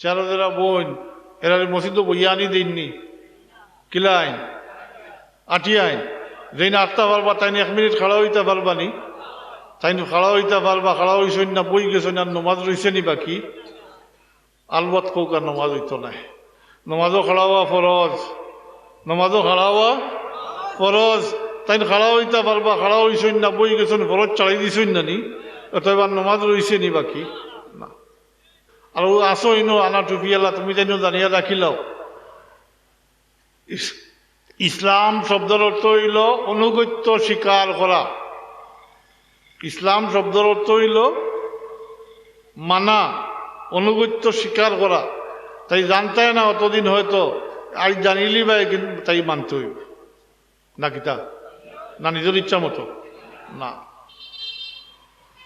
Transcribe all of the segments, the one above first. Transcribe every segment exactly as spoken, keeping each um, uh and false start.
যারা যারা বইন, এরারে মসজিদো বইয়া আনি দেইননি? কিলাইন? আটিয়াইন। যেইন আটতা পারবা, তাইন এক মিনিট খাড়া অইতা পারবা নি? তাইন খাড়া অইতা পারবা, খাড়া অইছইন না, বই গেছইন, আর নমাজ রইছে নি বাকি? আলবত কউক্কা, নমাজ অইতো নায়। নমাজো খাড়া অওয়া ফরজ, নমাজো খাড়া অওয়া ফরজ। তাইন খাড়া অইতা পারবা, খাড়া অইছইন না, বই গেছইন, ফরজ ছাড়ি দিছইন না নি? অতএব আর নমাজ রইছে নি বাকি? না। আর অউ আছো ইনো আনা টুপিআলা, তুমি তাইন জানিয়া রাখিলাও। ইস-, ইসলাম শব্দর অর্থ অইলো আনুগত্য স্বীকার করা। ইসলাম শব্দর অর্থ অইলো মানা, আনুগত্য স্বীকার করা। তাই জানতায় না অতদিন, হয়তো আইজ জানিলিবায়, কিন্তু তাই মানতে অইবো। না কিতা? না নিজর ইচ্ছা মতো? না।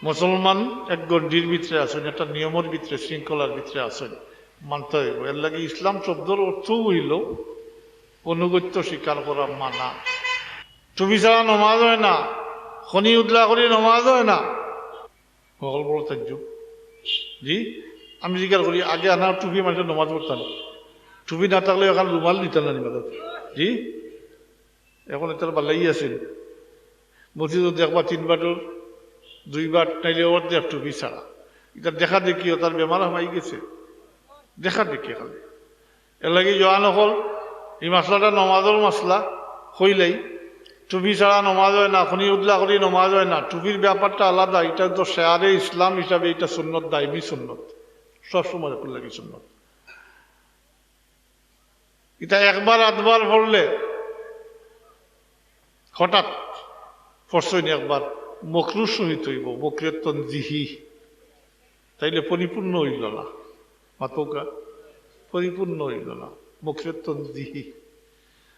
মুসলমান এক গণ্ডির ভিতরে আছইন, একটা নিয়মর ভিতরে, শৃঙ্খলার ভিতরে আছইন, মানতে অইবো। এরলাগি ইসলাম শব্দর অর্থ অইলো আনুগত্য স্বীকার করা, মানা। টুপি ছাড়া নমাজ অয় না, খনি উদলা করি নমাজ অয় না। হকল বড় তাজ্জুব। জি, আমি জিজ্ঞাসা করি, আগে আনা টুপি মানষে নমাজ পড়তা না, টুপি না থাকলে অখান রুমাল দিতা না নি মাথাত? জি, অখন ইতার বালাই আছিল। মসজিদো দেখবা তিন বাটর দুই বাট, নাইলে অর্ধেক টুপি ছাড়া। ইতা দেখা দেখি, অতার বেমার হামাই গেছে, দেখা দেখি খালি। এরলাগি জোয়ান অকল, ই মাসলাটা নমাজর মাসলা, কইলাই, টুপি ছাড়া নমাজ অয় না, খনি উদলা করি নমাজ অয় না। টুপির ব্যাপারটা আলাদা, ইটা তো শেয়ারে ইসলাম হিসাবে ইটা সুন্নত, দাইমি সুন্নত, সবসময় অকুর লাগি সুন্নত। ইটা একবার আধবার পড়লে হঠাৎ পড়ছইন একবার, মকরুর সহিত অইবো, মকরুয়ে তনজিহি, তাইলে পরিপূর্ণ অইলো না। মাতউক্কা, পরিপূর্ণ অইলো না, মকরুয়ে তনজিহি।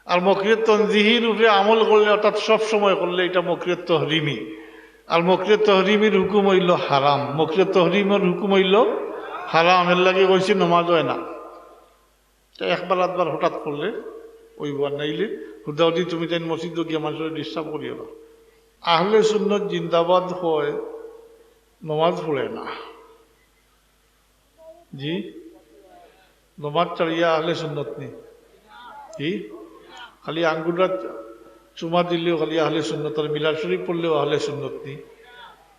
আর মকরুয়ে তনজিহির উপরে আমল করলে, অর্থাৎ সব সময় করলে, ইটা মকরুয়ে তহরিমি। আর মকরুয়ে তহরিমির হুকুম অইলো হারাম, মকরুয়ে তহরিমির হুকুম অইলো হারাম। এরলাগি কইছি নমাজ অয় না। তে একবার আধবার হঠাৎ করলে অইবো, আর নাইলে হুদাহুদি তুমি তাইন মসজিদো গিয়া মানষরে disturb করিও না। আহলে সুন্নত জিন্দাবাদ কয়, নমাজ পড়ে না। জি, নমাজ ছাড়িয়া আহলে সুন্নত নি? জি, খালি আঙ্গুলটা চুমা দিলেও খালি আহলে সুন্নত, আর মিলাদ শরীফ পড়লেও আহলে সুন্নত নি?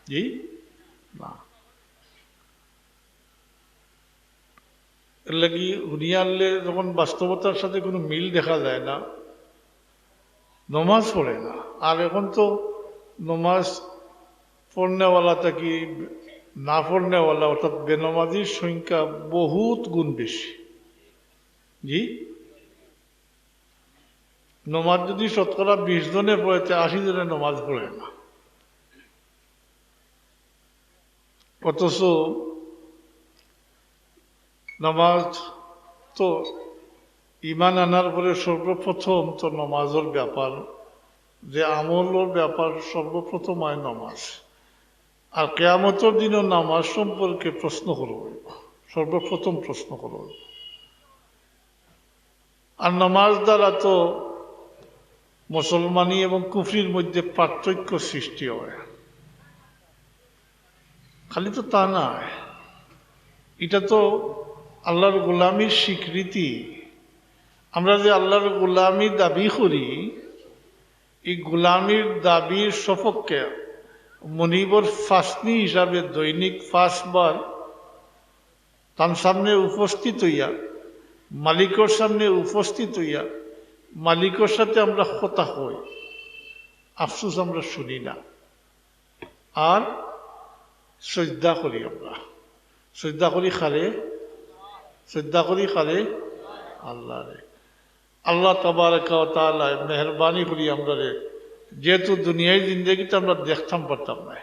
জি, না। এরলাগি হুনিয়া আনলে যখন বাস্তবতার সাথে কুনু মিল দেখা যায় না, নমাজ পড়ে না। আর অখন তো নমাজ পড়নেওয়ালা থাকি না পড়নেওয়ালা, অর্থাৎ বেনমাজির সংখ্যা বহুত গুণ বেশি। জি, নমাজ যদি শতকরা বিশ জনে পড়ে, তে আশি জনে নমাজ পড়ে না। অথচ নমাজ তো ইমান আনার পরে সর্বপ্রথম তো নমাজর ব্যাপার, যে আমলর ব্যাপার সর্বপ্রথম অয় নমাজ। আর কিয়ামতর দিনও নমাজ সম্পর্কে প্রশ্ন করা অইবো, সর্বপ্রথম প্রশ্ন করা অইবো। আর নমাজ দ্বারা তো মুসলমানি এবং কুফরির মধ্যে পার্থক্য সৃষ্টি অয়। খালি তো তা নায়, ইটা তো আল্লার গোলামির স্বীকৃতি। আমরা যে আল্লার গোলামি দাবি করি, ই গোলামির দাবির সপক্ষে মনিবর ফাসনি হিসাবে দৈনিক পাঁচবার তান সামনে উপস্থিত অইয়া, মালিকর সামনে উপস্থিত অইয়া, মালিকর সাথে আমরা কথা কই, আফসোস আমরা শুনি না। আর সইজদা করি আমরা, সইজদা করি কারে? সইজদা করি কারে? আল্লারে। আল্লাহ তাবারাকা ওয়া তাআলায় মেহেরবানি করি আমরারে, যেহেতু দুনিয়ার জিন্দেগিতে আমরা দেখতাম পারতাম না,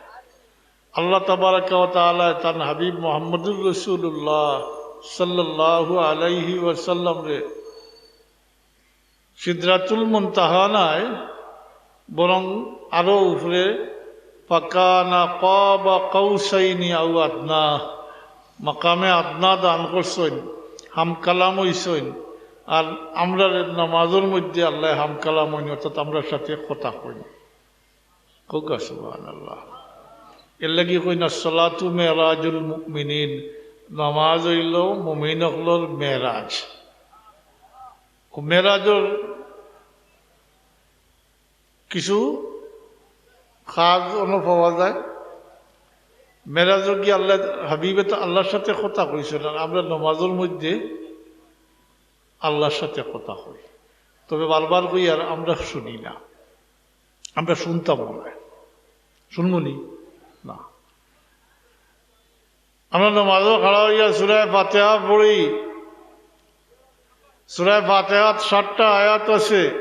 আল্লাহ তাবারাকা ওয়া তাআলায় তান হাবিব মুহাম্মদুর রাসূলুল্লাহ সাল্লাল্লাহু আলাইহি ওয়াসাল্লামরে সিদরাতুল মুনতাহা নায়, বরং আরো উপরে, ফাকানা কাবা কাউসাইনি আও আদনা, মাকামে আদনা দান করছইন, হামকালাম অইছইন। আর আমরারে নমাজর মধ্যে আল্লায় হামকালাম অইন, অর্থাৎ আমরার সাথে কথা কইন। কউক্কা সুবহানাল্লাহ। এরলাগি কইন, "আসসালাতু মেরাজুল মুমিনিন।" নামাজ অইলো মুমিন অকলর মেরাজ। ও মেরাজর কিছু কাজ অনো পাওয়া যায়। মেরাজো গিয়া আল্লাহ, হাবিবে তো আল্লাহর সাথে কথা কইছইন, আর আমরা নামাজর মধ্যে আল্লাহর সাথে কথা কই। তবে বারবার কই, আর আমরা শুনি না, আমরা শুনতাম না। শুনবো নি? না। আমরা নামাজো খাড়া অইয়া সূরা ফাতিহা পড়ি। সূরা ফাতিহাত সাতটা আয়াত আছে।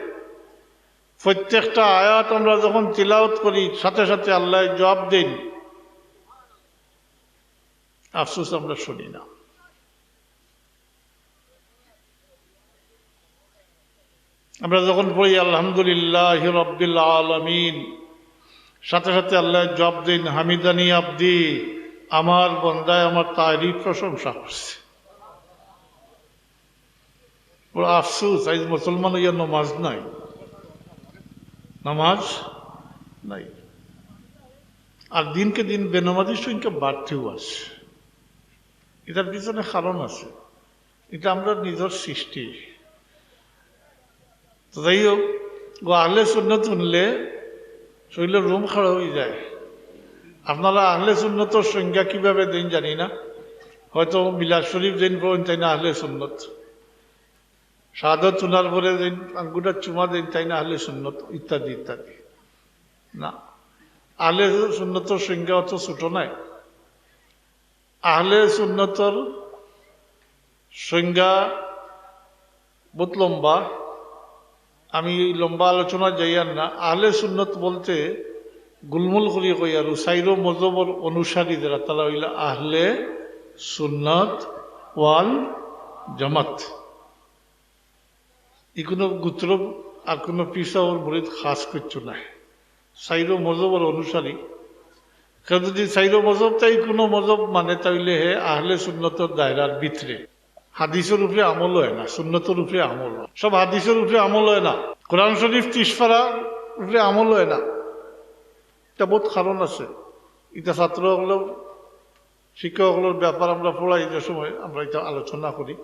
প্রত্যেকটা আয়াত আমরা যখন তিলাওয়াত করি, সাথে সাথে আল্লাহ জবাব দেন। আফসোস, আমরা শুনি না। আমরা যখন পড়ি আলহামদুলিল্লাহি রাব্বিল আলামিন, সাথে সাথে আল্লাহ জবাব দেন, "হামিদানি আব্দি", আমার বন্দায় আমার তারিফ প্রশংসা করছে। বড় আফসোস, আজ মুসলমান অইয়া নামাজ নাই, নামাজ নাই। আর দিনকে দিন বেনামাজির সংখ্যা বাড়তেও আছে। এটার পিছনে কারণ আছে, এটা আমরা নিজের সৃষ্টি। তো যাই হোক, ও আহলে সুন্নত শুনলে শরীরে রুম খাড়া হয়ে যায়। আপনারা আহলে সুন্নতর সংজ্ঞা কিভাবে দেন জানি না, হয়তো মিলাদ শরীফ যেইন পড়ইন তাইন আহলে সুন্নত, শাহাদত শোনার পরে যেইন আঙ্গুঠাত চুমা দেন তাইন আহলে সুন্নত, ইত্যাদি ইত্যাদি। না, আহলে সুন্নতর সংজ্ঞা অত ছোট নায়। আহলে সুন্নতর সংজ্ঞা বহুত লম্বা, আমি এই লম্বা আলোচনা যাইয়ার না। আহলে সুন্নত বলতে গুলমুল করি কইয়ার, চাইরো মজহবর অনুসারী যারা, তারা অইলা আহলে সুন্নত ওয়াল জামাত। ই কোনো গোত্র আর কোনো পীর সাবর মুরিদ খাস কিচ্ছু নায়। চাইরো মজহবর অনুসারী। কেউ যদি চাইরো মজহব তাই কোনো মজহব মানে, তাইলে হে আহলে সুন্নতর দায়রার ভিতরে। হাদিসর উপরে আমল হয় না, সুন্নতর উপরে আমল হয়। সব হাদিসর উপরে আমল হয় না, কোরআন শরীফ তিরিশ পারার উপরে আমল হয় না। এটা বহুত কারণ আছে। এটা ছাত্র অকলর, শিক্ষক অকলর ব্যাপার আমরা পড়াই যে সময় আমরা এটা আলোচনা করি।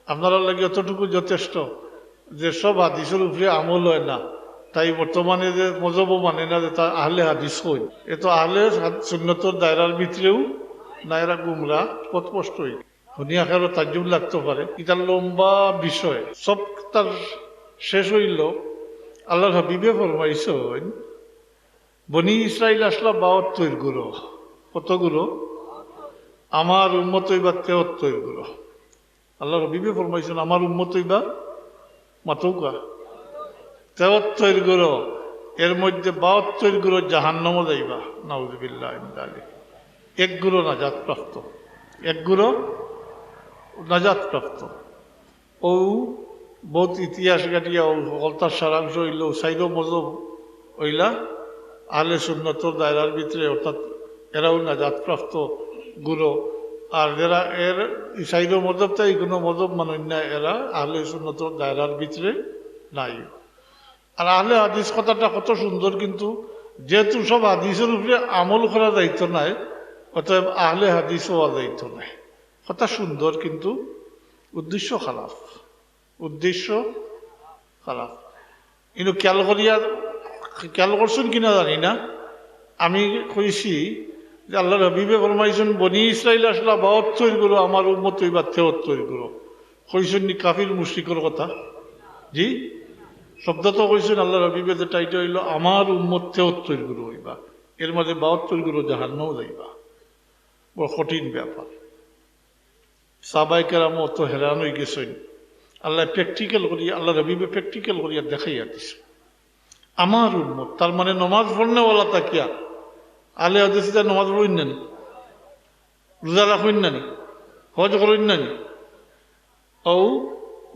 আপনারার লাগি অতটুকু যথেষ্ট যে সব হাদিসর উপরে আমল হয় না, তাই বর্তমানে যে মজহবও মানে না যে তা আহলে হাদিস কই। এ তো আহলে হাদ-, সুন্নতর দায়রার ভিতরেও না, এরা গুমরা, পথভ্রষ্ট হই। শুনিয়া কারো তাজ্জুব লাগতে পারে, এটা লম্বা বিষয়। সব তার শেষ হইল, আল্লাহর হাবিবে ফরমাইছইন, বনি ইসরাইল আসলা বাহাত্তর গুরু। কত গুরু? আমার উম্মত অইবা তেহত্তর গুরু। আল্লাহর হাবিবে ফরমাইছইন, আমার উম্মত অইবা মাতউক্কা তেহত্তর গুরু, এর মধ্যে বাহাত্তর গুরু জাহান্নামো যাইবা। নাউজুবিল্লাহ মিন যালিক। এক গুরু নাজাত প্রাপ্ত, এক গুরু নাজাত প্রাপ্ত। ও বহুত ইতিহাস ঘাটিয়া ও হকলতার সারাংশ হইল, চাইরো মজহব অইলা আহলে সুন্নতর দায়রার ভিতরে, অর্থাৎ এরাও নাজাত প্রাপ্ত গুরু। আর যারা এর চাইরো মজহব তাই কোনো মজহব মানইন না, এরা আহলে সুন্নতর দায়রার ভিতরে নাই। আর আহলে হাদিস কথাটা কত সুন্দর, কিন্তু যেহেতু সব হাদিসর উপরে আমল করা যাইতো নায়, অতএব আহলে হাদিস হওয়া যাইতো নায়। কথা সুন্দর, কিন্তু উদ্দেশ্য খারাপ, উদ্দেশ্য খারাপ। কিন্তু খেয়াল করিয়া, খেয়াল করছইন কিনা জানি না, আমি কইছি যে আল্লাহর হাবিবে ফরমাইছইন, বনি ইসরাইল আসলা বাহাত্তর গুরু, আমার উম্মত অইবা তেহত্তর গুরু। কইছইন নি কাফির মুশরিকর কথা? জি, শব্দ তো কইছইন আল্লাহর হাবিবে, যেটা এটা হইল, আমার উম্মত তেহত্তর গুরু অইবা, এর মাঝে বাহাত্তর গুরু জাহান্নামো যাইবা। বড় কঠিন ব্যাপার। সাহাবায়ে কেরাম অত হেরান হয়ে গেছইন। আল্লাহ প্র্যাকটিক্যাল করি, আল্লাহর হাবিবে প্র্যাকটিক্যাল করিয়া দেখাইয়া দিছে। আমার উম্মত, তার মানে নমাজ পড়নেওয়ালা থাকিয়া, আহলে হাদিস ইতা নমাজ পড়ইন না নি, রোজা রাখইন না নি, হজ করইন না নি। ও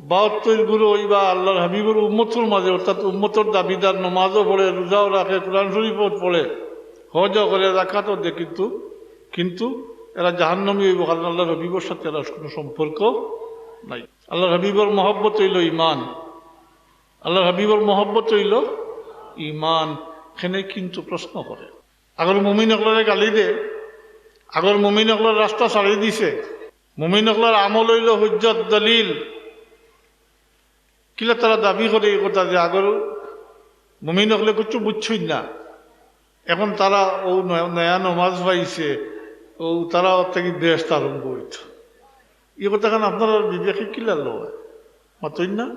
বাহাত্তর গুরু অইবা আল্লাহর হাবিবর উম্মতর মাঝে, অর্থাৎ উম্মতর দাবিদার, নমাজও পড়ে, রোজাও রাখে, কোরআন শরীফও পড়ে, হজও করে, যাকাতও দেয়, কিন্তু, কিন্তু এরা জাহান্নামী অইবো, কারণ আল্লাহর হাবিবর সাথে এরা কোনো সম্পর্ক নাই। আল্লাহর হাবিবর মহব্বত অইল ইমান, আল্লাহর হাবিবর মহব্বত অইল ইমান। এখানে কিন্তু প্রশ্ন করে, আগর মুমিন অকলরে গালি দে, আগর মুমিন অকলর রাস্তা ছাড়ি দিছে, মুমিন অকলর আমল অইলো হুজ্জত, দলিল। কিলা তারা দাবি করে এই কথা যে আগর মুমিন অকলে কিচ্ছু বুঝছইন না, এখন তারা অউ নয়া, নয়া নমাজ পাইছে, অউ তারা অর থাকি বেহেস্ত আরম্ভ অইতো। এই কথাখান আপনারার বিবেকে কিলা লয়? মাতইন না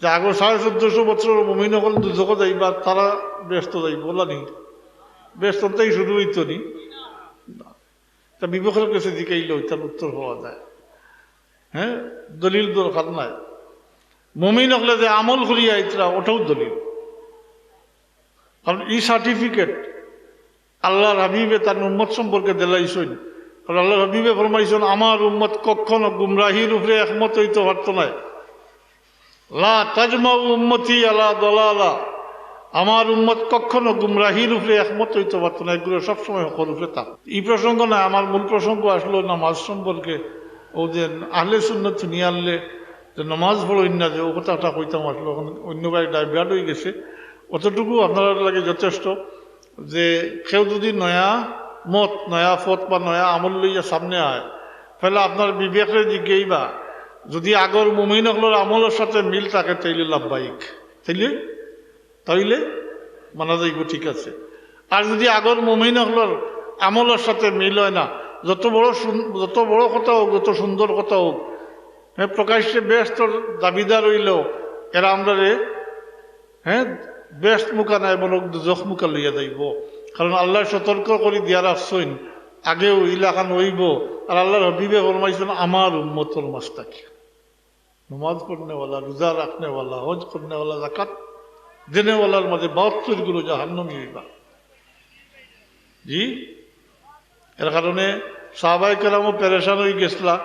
যে আগর সাড়ে চোদ্দশো বছরর মুমিন অকল দুজখো যাইবা, তারা বেহেস্ত যাইবা, অলা নি? বেহেস্ত থাকি শুরু অইতো নি? না। তা বিবেকর গেছে জিকাইলে অইতার উত্তর পাওয়া যায়। হ্যাঁ, দলিল দরকার নাই। মুমিন অকলে যে আমল করিয়া আইতরা, অটাউ দলিল। কারণ ই সার্টিফিকেট আল্লার হাবিবে তান উম্মত সম্পর্কে দিলাইছইন। কারণ আল্লার হাবিবে ফরমাইছইন, "আমার উম্মত কখনো গুমরাহির উপরে একমত অইতো পারতো নায়।" লা তাজমাউ উম্মতি আলা দালালা, আমার উম্মত কখনো গুমরাহির উপরে একমত অইতো পারতো নায়, এগুলো সবসময় হকর উপরে থাকতো। ই প্রসঙ্গ নায়, আমার মূল প্রসঙ্গ আসলো নামাজ সম্পর্কে। অউ যে আহলে সুন্নত নিয়ে আনলে যে নামাজ পড়ইন না, যে অউ কথাটা কইতাম আসলো, এখন অন্য ভাই ডাইভার্ট অইগেছে। অতটুকু আপনারার লাগি যথেষ্ট। যে কেউ যদি নয়া মত, নয়া পথ বা নয়া আমল লইয়া সামনে আয়, তাইলে আপনার বিবেকরে জিগাইবা, যদি আগর মুমিন অকলর আমলর সাথে মিল থাকে, তাইলে লাভবাহিক, তাইলে, তাইলে মানা যাইবো, ঠিক আছে। আর যদি আগর মুমিন অকলর আমলর সাথে মিল অয় না, যত বড় সুন-, যত বড় কথা অউক, যত সুন্দর কথা অউক, হ্যাঁ, প্রকাশ্যে বেহেস্তর দাবিদার অইলেও এরা আমরারে, হ্যাঁ, বেহেস্ত মুখা নায়, বরং দুজখ মুখা লইয়া যাইবো। কারণ আল্লায় সতর্ক করি দিয়া রাখছইন, আগেউ ইলাখান অইবো। আর আল্লার হাবিবে ফরমাইছইন, "আমার উম্মতর মাঝ থাকি নমাজ পড়নেওয়ালা, রোজা রাখনেওয়ালা, হজ করনেওয়ালা, জাকাত দেনেওয়ালার মাঝে বাহাত্তর গুলো জাহান্নামী অইবা।" জি, এর কারণে সাহাবায়ে কেরামও পেরেশান অইগেছলা।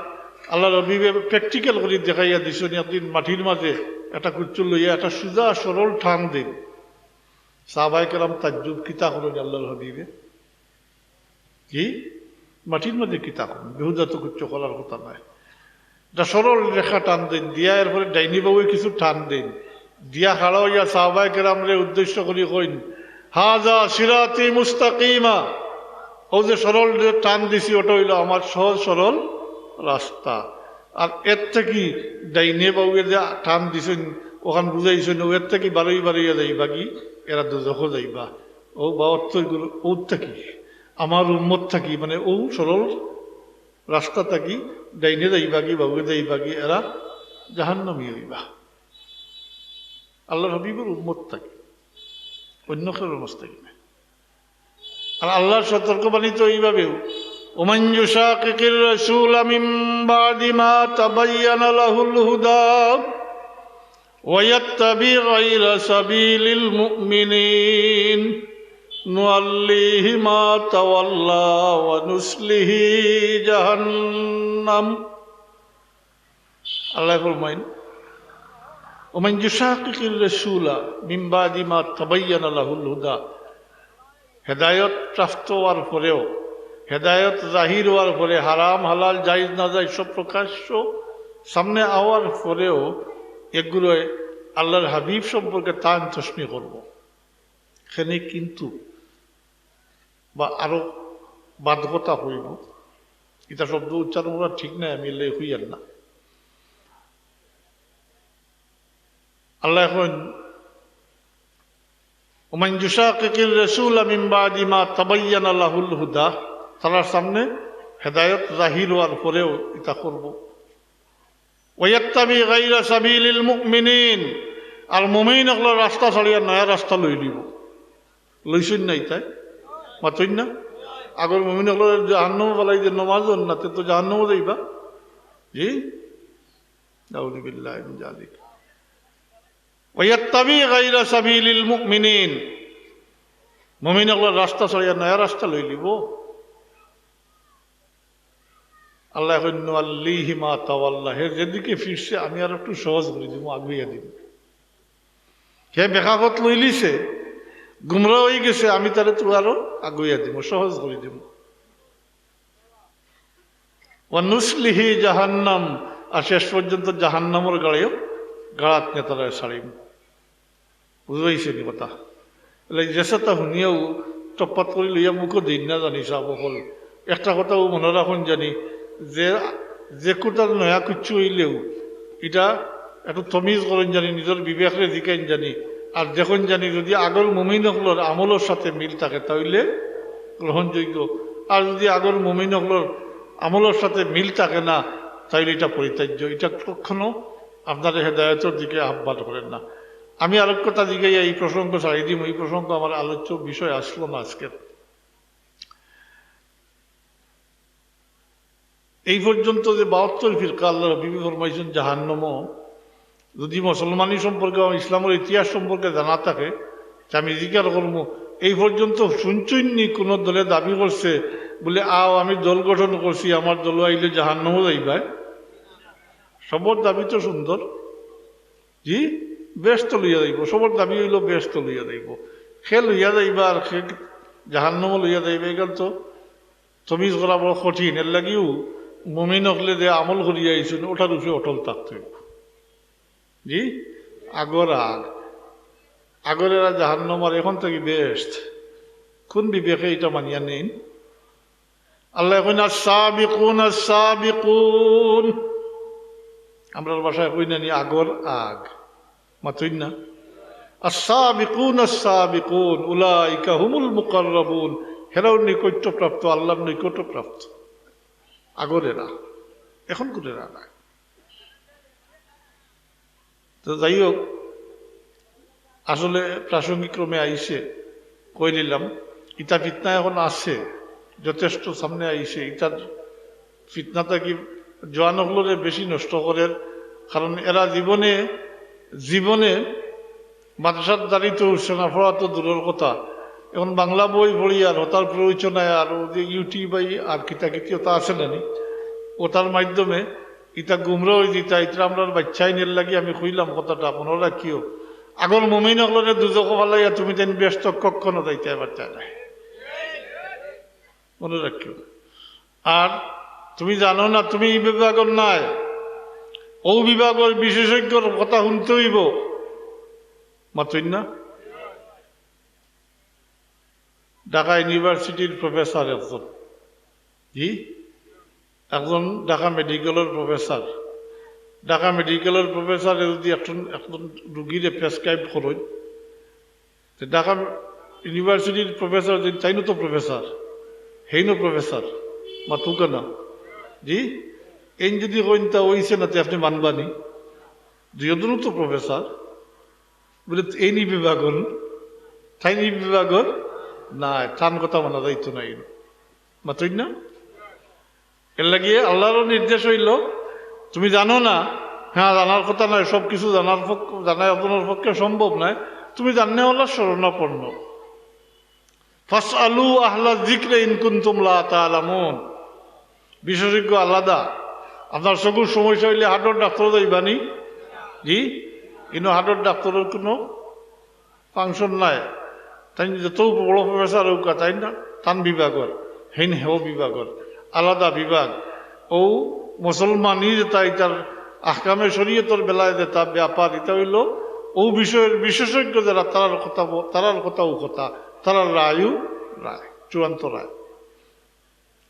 আল্লার হাবিবে প্র্যাকটিক্যাল করি দেখাইয়া দিছইন, একদিন মাটির মাঝে একটা কুচ্চু লইয়া একটা সুজা সরল টান দেইন। সাহাবায়ে কেরাম তাজ্জুব, "কিতা করইন আল্লার হাবিবে? কি মাটির মাঝে কিতা করইন? বেহুদা তো কিচ্ছু করার কথা নায়।" একটা সরল রেখা টান দেইন, দিয়া এরপরে ডাইনি বাউয়ে কিছু টান দেইন, দিয়া খাড়া অইয়া সাহাবায়ে কেরামরে উদ্দেশ্য করি কইন, "হাজা সিরাতি মুস্তাকিমা।" অউ যে সরল যে টান দিছি, অটা অইলো আমার সহজ সরল রাস্তা। আর এর থাকি ডাইনে বাউয়ে যে টান দিছইন, অখান বুঝাইছইন, অউ এর থাকি বারই বারইয়া যাইবা কি, এরা দুজখো যাইবা। অউ বাহাত্তর গুলো অউ থাকি, আমার উম্মত থাকি, মানে অউ সরল রাস্তা থাকি ডাইনে যাইবা কি, বাউয়ে যাইবা কি, এরা জাহান্নামী অইবা। আল্লার হাবিবর উম্মত থাকি, অন্য কেউর উম্মত থাকি না। আর আল্লার সতর্কবাণী তো এইভাবেও, "ওমান ইউশাকিকির রাসূলা মিন বাদি মা তাবায়্যানা লাহুল হুদা ওয়া ইয়াত্তাবি গায়রা সাবিলিল মুমিনিন নুওয়াল্লিহি মা তাওয়াল্লা ওয়া নুসলিহি জাহান্নাম।" আল্লায় ফরমাইন, "ওমান ইউশাকিকির রাসূলা মিন বাদি মা তাবায়্যানা লাহুল হুদা।" হেদায়ত প্রাপ্ত অওয়ার পরেও, হেদায়ত জাহির অওয়ার পরে হারাম, হালাল, জায়েজ, নাজায়েজ সব প্রকাশ্য সামনে অওয়ার পরেও এগুলোয় আল্লার হাবিব সম্পর্কে তান তশনি করবো। এখানে কিন্তু বা আরো বাদ কথা অইবো, ইতা শব্দ উচ্চারণ করা ঠিক নায়, আমি এর লাগি কইয়ার না। আল্লায় কইন, "ওমান ইউশাকিকির রাসূলা মিন বাদি মা তাবায়্যানা লাহুল হুদা", তারার সামনে হেদায়ত জাহির অওয়ার পরেও ইতা করবো। "ওয়া ইয়াত্তাবি গায়রা সাবিলিল মুমিনিন", আর মুমিন অকলর রাস্তা ছাড়িয়া নয়া রাস্তা লইলিবো। লইছইন না ইতায়? মাতইন না? আগর মুমিন অকলরে জাহান্নামো ফালাই দিয়া নমাজ অন না, তে তো জাহান্নামো যাইবা। জি? নাউযুবিল্লাহি মিন যালিক। "ওয়া ইয়াত্তাবি গায়রা সাবিলিল মুমিনিন", মুমিন অকলর রাস্তা ছাড়িয়া নয়া রাস্তা লইলিবো। আল্লায় কইন, "নুওয়াল্লিহি মা তাওয়াল্লা", হে যেদিকে ফিরছে আমি আরো একটু সহজ করি দিমু, আগুইয়া দিমু। হে বেকার পথ লইলিছে, গুমরা অইগেছে, আমি তারে তো আরো আগুইয়া দিমু, সহজ করি দিমু। "ওয়া নুসলিহি জাহান্নাম", আর শেষ পর্যন্ত জাহান্নামর গাড়িও গাড়াত নিয়া তারে ছাড়িমু। বুঝাইছে নি কথা? এলে যেসাতা হুনিয়াও টপ্পাত করি লইয়া মুখো দিন না জানি সাব অকল। একটা কথাও মনো রাখইন জানি, যে যে কুটার নয়া কিচ্ছু অইলেও ইটা একটু তমিজ করইন জানি, নিজর বিবেকরে জিকাইন জানি, আর দেখইন জানি যদি আগর মুমিন অকলর আমলর সাথে মিল থাকে তাইলে গ্রহণযোগ্য, আর যদি আগর মুমিন অকলর আমলর সাথে মিল থাকে না তাইলে ইটা পরিত্যাজ্য। ইটা কখনো আপনারে হেদায়েতর দিকে আহ্বান করের না। আমি আরক কথা জিগাইয়া এই প্রসঙ্গ ছাড়ি দিমু, এই প্রসঙ্গ আমার আলোচ্য বিষয় আসলো না আজকের। এই পর্যন্ত যে বাহাত্তর ফিরকা আল্লাহর হাবিবে ফরমাইছইন জাহান্নামো, যদি মুসলমানি সম্পর্কে, ইসলামর ইতিহাস সম্পর্কে জানা থাকে, তে আমি জিকার করমু, এই পর্যন্ত হুনছইন নি কুনু দলে দাবি করছে বুলে, "আও, আমি দল গঠন করছি, আমার দলো আইলে জাহান্নামো যাইবায়"? সবর দাবি তো সুন্দর, জি, বেহেস্তো লইয়া যাইবো, সবর দাবি অইলো বেহেস্তো লইয়া যাইবো। কে লইয়া যাইবা আর কে জাহান্নামো লইয়া যাইবা, ইখান তো তমিজ করা বড় কঠিন। এরলাগিউ মুমিন অকলে যে আমল করিয়া আইছইন, ওটার উপরে অটল থাকতে অইবো। জি, আগর আগ, আগর এরা জাহান্নাম আর এখন থাকি বেহেস্ত। কুন বিবেকে ইটা মানিয়া নেইন? আল্লায় কইন, "আস-সাবিকুন আস-সাবিকুন।" আমরার ভাষায় কই না নি, "আগর আগ।" মাতইন না? "আস-সাবিকুন আস-সাবিকুন, উলাইকা হুমুল মুকাররাবুন।" হেরাও নৈকট্যপ্রাপ্ত, আল্লাহর নৈকট্যপ্রাপ্ত। আগর এরা। এখন কুন এরা নায়। তো যাই হোক, আসলে প্রাসঙ্গিক ক্রমে আইছে, কই দিলাম, ইতা ফিতনা এখন আছে, যথেষ্ট সামনে আইছে। ইতার ফিতনা থাকি জোয়ান অকলরে বেশি নষ্ট করের, কারণ এরা জীবনে, জীবনে মাদ্রাসার দাড়ি তো উঠছে না, পড়া তো দূরর কথা। এখন বাংলা বই পড়ি আর হতার প্ররোচনায় আর ও যে YouTube আর কিতা কিতি ওটা আছে না নি, ওটার মাধ্যমে ইতা গুমরা অই যিতা, ইতা আমরার বাচ্চাইন। এরলাগি আমি কইলাম কথাটা, মনো রাখিও। আগর মুমিন অকলরে দুজখো ফালাইয়া তুমি তাইন বেহেস্তো কখনো যাইতায় পারতায় নায়। মনো রাখিও। আর তুমি জানো না, তুমি ই বিভাগর নায়, অউ বিভাগর বিশেষজ্ঞর কথা হুনতে অইবো। মাতইন না? ঢাকা ইউনিভার্সিটির প্রফেসর একজন, জি, একজন ঢাকা মেডিকেলর প্রফেসর। ঢাকা মেডিকেলর প্রফেসরে যদি একজন, একজন রুগীরে প্রেসক্রাইব করইন, তে ঢাকা ইউনিভার্সিটির প্রফেসর যে, তাইনও তো প্রফেসর, হেইনও প্রফেসর, মাতুক্কা না? জি, এইন যদি কইন তা অইছে না, তে আপনে মানবা নি? দুইওজনও তো প্রফেসর। বুলে, "এইন ই বিভাগর, তাইন ই বিভাগর নায়, তান কথা মানা যাইতো নায়।" মাতইন না? এরলাগি আল্লাহরও নির্দেশ অইলো, তুমি জানো না, হ্যাঁ, জানার কথা নায়, সব কিছু জানার পক্ষ-, জানা একজনর পক্ষে সম্ভব নায়, তুমি জাননেওয়ালার শরণাপন্ন। "ফাসআলু আহলা যিকরি ইন কুনতুম লা তা'লামুন।" বিশেষজ্ঞ আলাদা। আপনার চকুর সমস্যা অইলে হার্টর ডাক্তারো যাইবা নি? জি, ইনো হার্টর ডাক্তারর কুনু ফাংশন নাই। তাইন যত বড় প্রফেসর অউক্কা, তাইন না, তান বিভাগর, হেইন হেও বিভাগর, আলাদা বিভাগ। অউ মুসলমানি যেটা, ইটার আহকামে শরীয়তর বেলায় যেটা ব্যাপার, ইটা অইলো অউ বিষয়র বিশেষজ্ঞ যারা, তারার কথা ব-, তারার কথাউ কথা, তারার রায়উ রায়, চূড়ান্ত রায়।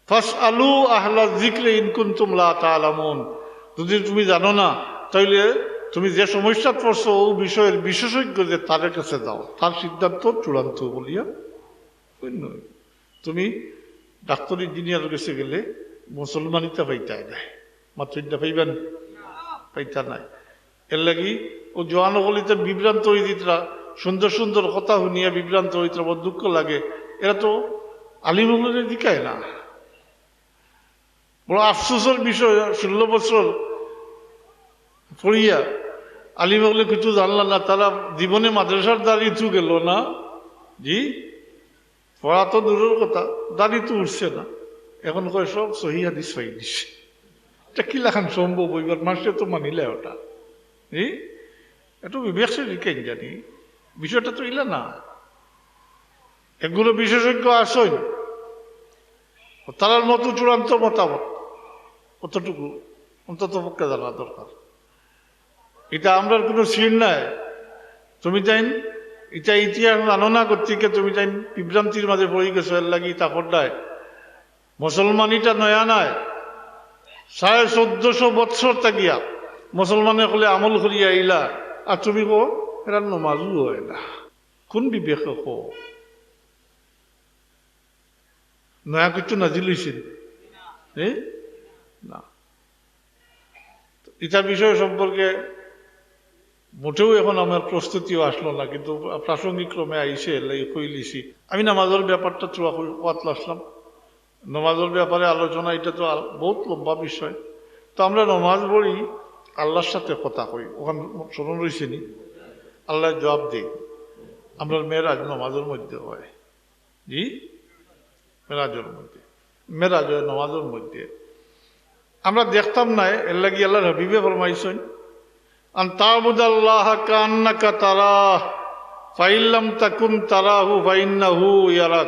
"ফাসআলু আহলা যিকরি ইন কুনতুম লা তা'লামুন।" যদি তুমি জানো না, তাইলে তুমি যে সমস্যাত পড়ছো, অউ বিষয়র বিশেষজ্ঞ যে, তার কাছে যাও, তার সিদ্ধান্ত চূড়ান্ত বলিয়া গণ্য। তুমি ডাক্তার ইঞ্জিনিয়ারর কাছে গেলে মুসলমানিতা পাইতায় নায়, মাতইন না, পাইবা নি? পাইতা নায়। এরলাগি অউ জোয়ান অকল ইতা বিভ্রান্ত অই যিতরা, সুন্দর সুন্দর কথা হুনিয়া বিভ্রান্ত অই যিতরা, বড় দুঃখ লাগে। এরা তো আলিম অকলরে জিকায় না। বড় আফসোসর বিষয়, ষোলো বছর পড়িয়া আলিম অকলে কিছু জানলা না, তারা জীবনে মাদ্রাসার দাড়ি তো গেল না। জি, পড়া তো দূরর কথা, দাড়ি তো উঠছে না। এখন কয় সব সহি হাদিস পাই দিছে। ইটা কিলাখান সম্ভব অইবার? মানষে তো মানিলায় ওটা। জি? একটু বিবেক সে জিকাইন জানি, বিষয়টা তো ইলা না। এগুলো বিশেষজ্ঞ আছইন, তারার মতো চূড়ান্ত মতামত, অতটুকু অন্তত পক্ষে জানা দরকার। ইটা আমরার কুনু সিন নায়। তুমি তাইন ইটা ইতিহাস জানো না গতিকে তুমি তাইন বিভ্রান্তির মাঝে পড়ি গেছো, এরলাগি ইতা কররায়। মুসলমানিটা নয়া নায়। সাড়ে চোদ্দশো বৎসর থাকিয়া মুসলমানে অকলে আমল করিয়া আইলা, আর তুমি কও, এরা নমাজও হয় না। কোন বিবেকে কও? নয়া কিছু নাজিল হইছে নি? এ? না। ইটা বিষয় সম্পর্কে মোটেও এখন আমার প্রস্তুতিও আসলো না, কিন্তু প্রাসঙ্গিক ক্রমে আইছে, এর লাগি কইলিছি। আমি নামাজর ব্যাপারটা থুড়া কই-, কওয়াত লাগলাম। নামাজর ব্যাপারে আলোচনা, ইটা তো আল-, বহুত লম্বা বিষয়। তো আমরা নামাজ পড়ি, আল্লাহর সাথে কথা কই, অখান স্মরণ রইছে নি? আল্লায় জবাব দেইন। আমরার মেরাজ নামাজর মধ্যে হয়। জি, মেরাজর মধ্যে, মেরাজ হয় নামাজর মধ্যে। আমরা দেখতাম নায়, এর লাগি আল্লাহর হাবিবে ফরমাইছইন, "আন তা'বুদাল্লাহা কাআন্নাকা তারাহ, ফাইন লাম তাকুন তারাহু ফাইন্নাহু ইয়ারাক।"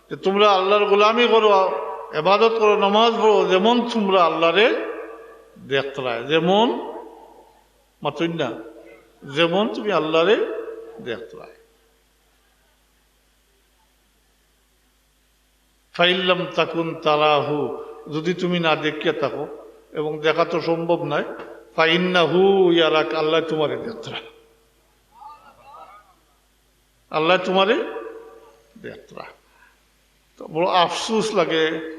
যে তোমরা আল্লাহর গোলামি করো, ইবাদত করো, নামাজ পড়ো, যেমন তোমরা আল্লাহরে দেখতরায়, যেমন, মাতইন না, যেমন তুমি আল্লাহরে দেখতরায়। ফাইন লাম তাকুন তারাহু, যদি তুমি না দেখিয়া থাকো, এবং দেখা তো সম্ভব নয়, ফাইন্নাহু ইয়ারাক, আল্লায় তুমারে দেখতরা, আল্লায় তুমারে দেখতরা। তো বড় আফসোস লাগে,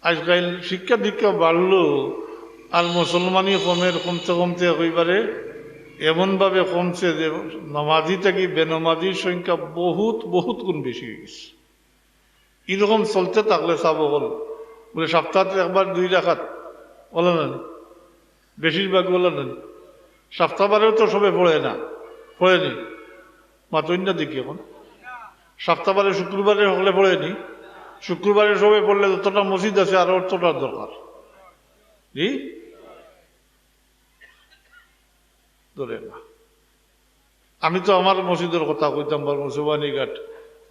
আজকাল শিক্ষা দীক্ষা বাড়লো, আর মুসলমানি কমের, কমতে কমতে একেবারে এমনভাবে কমছে যে নামাজি থাকি বেনামাজির সংখ্যা বহুত, বহুত গুণ বেশি হয়ে গেছে। এরকম চলতে থাকলে সাব অকল, বলে, সপ্তাহে একবার দুই রাকাত, বলে না নি? বেশিরভাগ বলে না নি? সপ্তাহবারেও তো সবে পড়ে না, পড়ে নি? মাতইন না দেখি এখন। সপ্তাহবারে, শুক্রবারে হকলে পড়ে নি? শুক্রবারে সবে পড়লে যতটা মসজিদ আছে, আরো অতটা দরকার। জি? ধরে না। আমি তো আমার মসজিদর কথা কইতাম পারমু, সুবানীঘাট।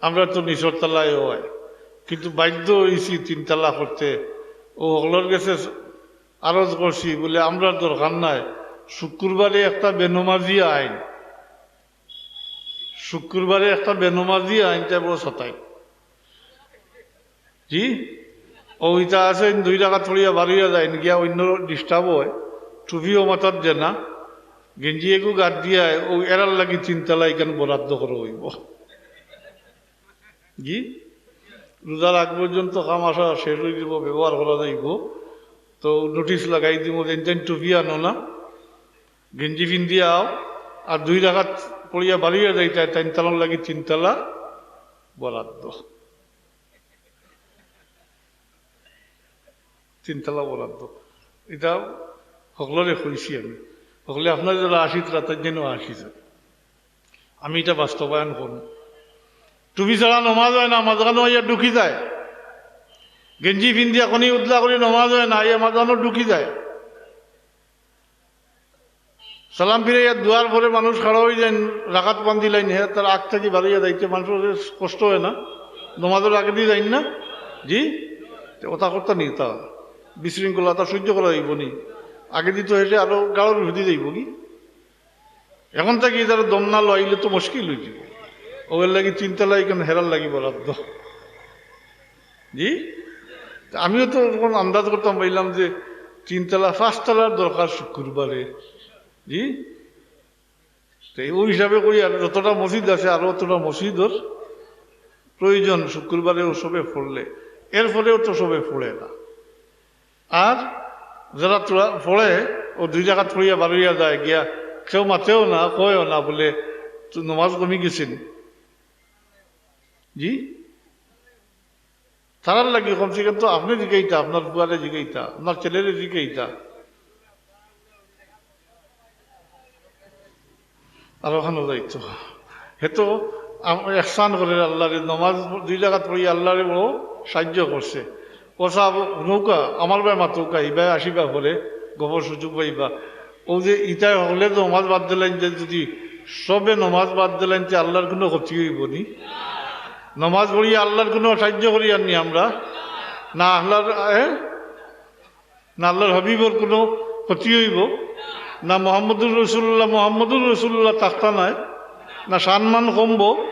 আমরা তো নিচর তলায় হয়, কিন্তু বাধ্য হইছি তিন তলা করতে। ও হকলর গেছে আরজ করছি, বলে, "আমরার দরকার নাই, শুক্রবারে একটা বেনমাজি আইন, শুক্রবারে একটা বেনমাজি আইন, তাই বড় সাতাই।" জি? ও ইতা আছে, দুই রাকাত পড়িয়া বারইয়া যাইন, গিয়া অন্য disturb হয়, টুপিও মাথাত দেয় না, গেঞ্জি এগু গাত দিয়া, ও এরার লাগি তিন তলা ইখান বরাদ্দ করা হইব। জি? রোজার আগ পর্যন্ত কাম আসা শেষ হয়ে যাব, ব্যবহার করা যাইব, তো নোটিশ লাগাই দিব, যেন তেন টুপি আনো না, গেঞ্জি পিন্দিয়া আও, আর দুই রাকাত পড়িয়া বারইয়া যাইতায়, তাইন তানোর লাগি তিন তলা বরাদ্দ। তিন তলা বরাদ্দ। ইটা হকলরে কইছি আমি। হকলে আপনারা যারা আসিতরা, তাইন যেন আসিতরা। আমি ইটা বাস্তবায়ন করমু। টুপি ছাড়া নমাজ হয় না, মাঝখানো আইয়া ঢুকি যায়। গেঞ্জি পিন্দিয়া কনি উদলা করি নমাজ হয় না, আইয়া মাঝখানো ঢুকি যায়। সালাম ফিরাইয়া দুয়ার পরে মানুষ খাড়া হয়ে যাইন, রাকাত বান্ধিলাইন, হে তার আগ থাকি বারইয়া যাইতে মানুষর কষ্ট হয় না? নমাজর আগেদি যাইন না? জি? তে ওটা করতা নি তা? বিশৃঙ্খলতা সহ্য করা যাইব নি? আগেদি তো হেষে আরো গাড়র ভিতরে যাইব কি? এখন থাকি তারা দম না লইলে তো মুশকিল হয়ে যাবে। ওর লাগি তিন তলা ইখান হেরার লাগি বরাদ্দ। জি? তা আমিও তো তখন আন্দাজ করতাম পাইলাম যে তিন তলা, পাঁচ তলার দরকার শুক্রবারে। জি? তো এই, ওই হিসাবে করি আর যতটা মসজিদ আছে আরো অতটা মসজিদর প্রয়োজন শুক্রবারে ও সবে পড়লে, এরপরেও তো সবে পড়ে না। আর যারা তোরা পড়ে, ও দুই রাকাত পড়িয়া বারইয়া যায় গিয়া, কেউ মাতেও না, কয়ও না, বলে, "তো নমাজ কমি গেছে নি?" জি? তারার লাগি কমসে কম তো আপনে জিকাইতা, আপনার পুয়ারে জিকাইতা, আপনার ছেলেরে জিকাইতা। আর ওখানে যাইতো। হে তো আম-, এহসান করে আল্লাহরে, নমাজ দুই রাকাত পড়ি আল্লাহরে বড় সাহায্য করছে। ও সাহেব নৌকা, আমার ভাই মাতৌকা, ই ভাই আসিবা পরে, গফর সুযোগ পাইবা। ও যে ইটাই হকলে তো নমাজ বাদ দিলাইন, যে যদি সবে নমাজ বাদ দিলাইন, তে আল্লাহর কোনো ক্ষতি হইব নি? নমাজ পড়ি আল্লাহর কোনো সাহায্য করি আননি আমরা? না আল্লাহর, এ? না আল্লাহর হাবিবর কোনো ক্ষতি হইব? না মোহাম্মদুর রসুল্লাহ, মোহাম্মদুর রসুল্লাহ থাকতা নাই? না সম্মান কমবো?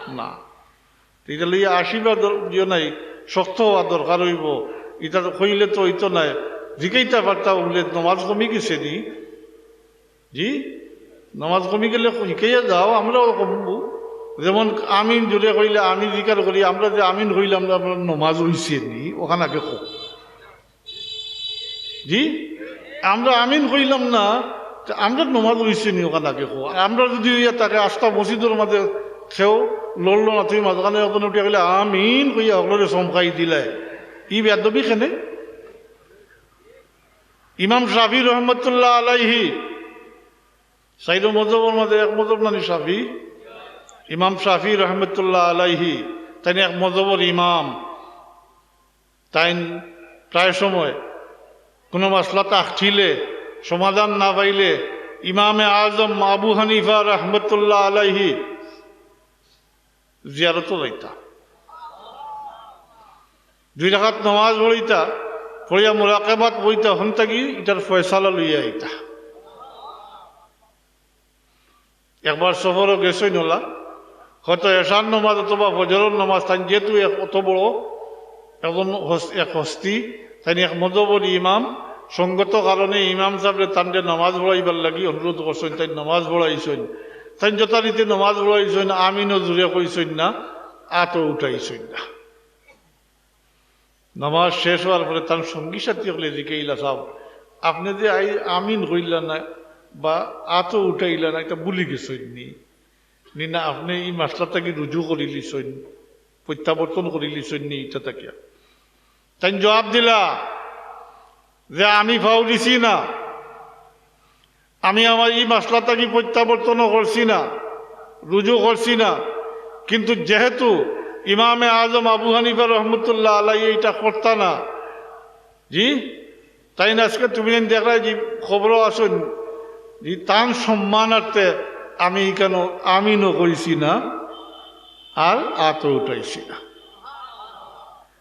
না। তো এটা লইয়া আশীর্বাদ দিও নাই, শক্ত হওয়া দরকার হইব। এটা তো কইলে তো হইতো নাই। জিকাইতা পারতা বুলে, "নমাজ কমি গেছে নি?" জি, নমাজ কমি গেলে হিকাইয়া যাও, আমরাও কমবো। যেমন আমিন জুরে কইলে আমি জিকার করি, আমরা যে আমিন কইলাম না, আমরা নমাজ অইছে নি, অখান আগে কও। জি, আমরা আমিন কইলাম না, তে আমরা নমাজ অইছে নি, অখান আগে কও। আর আমরা যদি ইয়া তাকে আস্তা মসজিদর মাঝে কেউ লড়লো না, তুমি মাঝখানে একজন উঠিয়া কইলে আমিন কইয়া হকলরে চমকাই দিলায়, ই বেয়াদবি কেনে? ইমাম শাফি রহমতুল্লাহ আলাইহি, চাইরো মজহবর মাঝে এক মজহব নানি শাফি? ইমাম শাফি রহমতুল্লাহ আলাইহি, তাইন এক মজহবর ইমাম। তাইন প্রায় সময় কোনো মাসলাত আখটিলে, সমাধান না পাইলে ইমামে আজম আবু হানিফা রহমতুল্লাহ আলাইহি জিয়ারতো যাইতা। দুই রাকাত নমাজ পড়িতা, পড়িয়া মুরাকাবাত বইতা, হন থাকি ইটার ফয়সালা লইয়া আইতা। একবার সফরও গেছইন ওলা, হয়তো এশার নমাজ অথবা ফজরর নমাজ, তাইন যেহেতু এক অত বড় একজন হস-, এক হস্তি, তাইন এক মজহবর ইমাম, সঙ্গত কারণে ইমাম সাহেবরে তানরে নমাজ পড়াইবার লাগি অনুরোধ করছইন, তাইন নমাজ পড়াইছইন। তাইন যথারীতি নমাজ পড়াইছইন, আমিনও জুরে কইছইন না, আতও উঠাইছইন না। নামাজ শেষ হওয়ার পরে তান সঙ্গী সাথী হকলে জিকাইলা, "সাব, আপনে যে আই-, আমিন কইলা না বা আতও উঠাইলা না, ইটা ভুলি গেছইন নি? নি না আপনে ই মাসলা থাকি রুজু করিলিছইন, প্রত্যাবর্তন করিলিছইন নি ইটা থাকিয়া?" তাইন জবাব দিলা যে, "আমি ফাউরিছি না।" আমি আমার ই মাসলা থাকি প্রত্যাবর্তনও করছি না, রুজু করছি না, কিন্তু যেহেতু ইমামে আজম আবু হানিফা রহমতুল্লাহ আলাইহি ইটা করতা না, জি, তাইন আজকে তুমি যেন দেখরায় যে খবরও আছইন, যে তান সম্মানার্থে আমি ইখানো আমিনও কইছি না, আর আতও উঠাইছি না।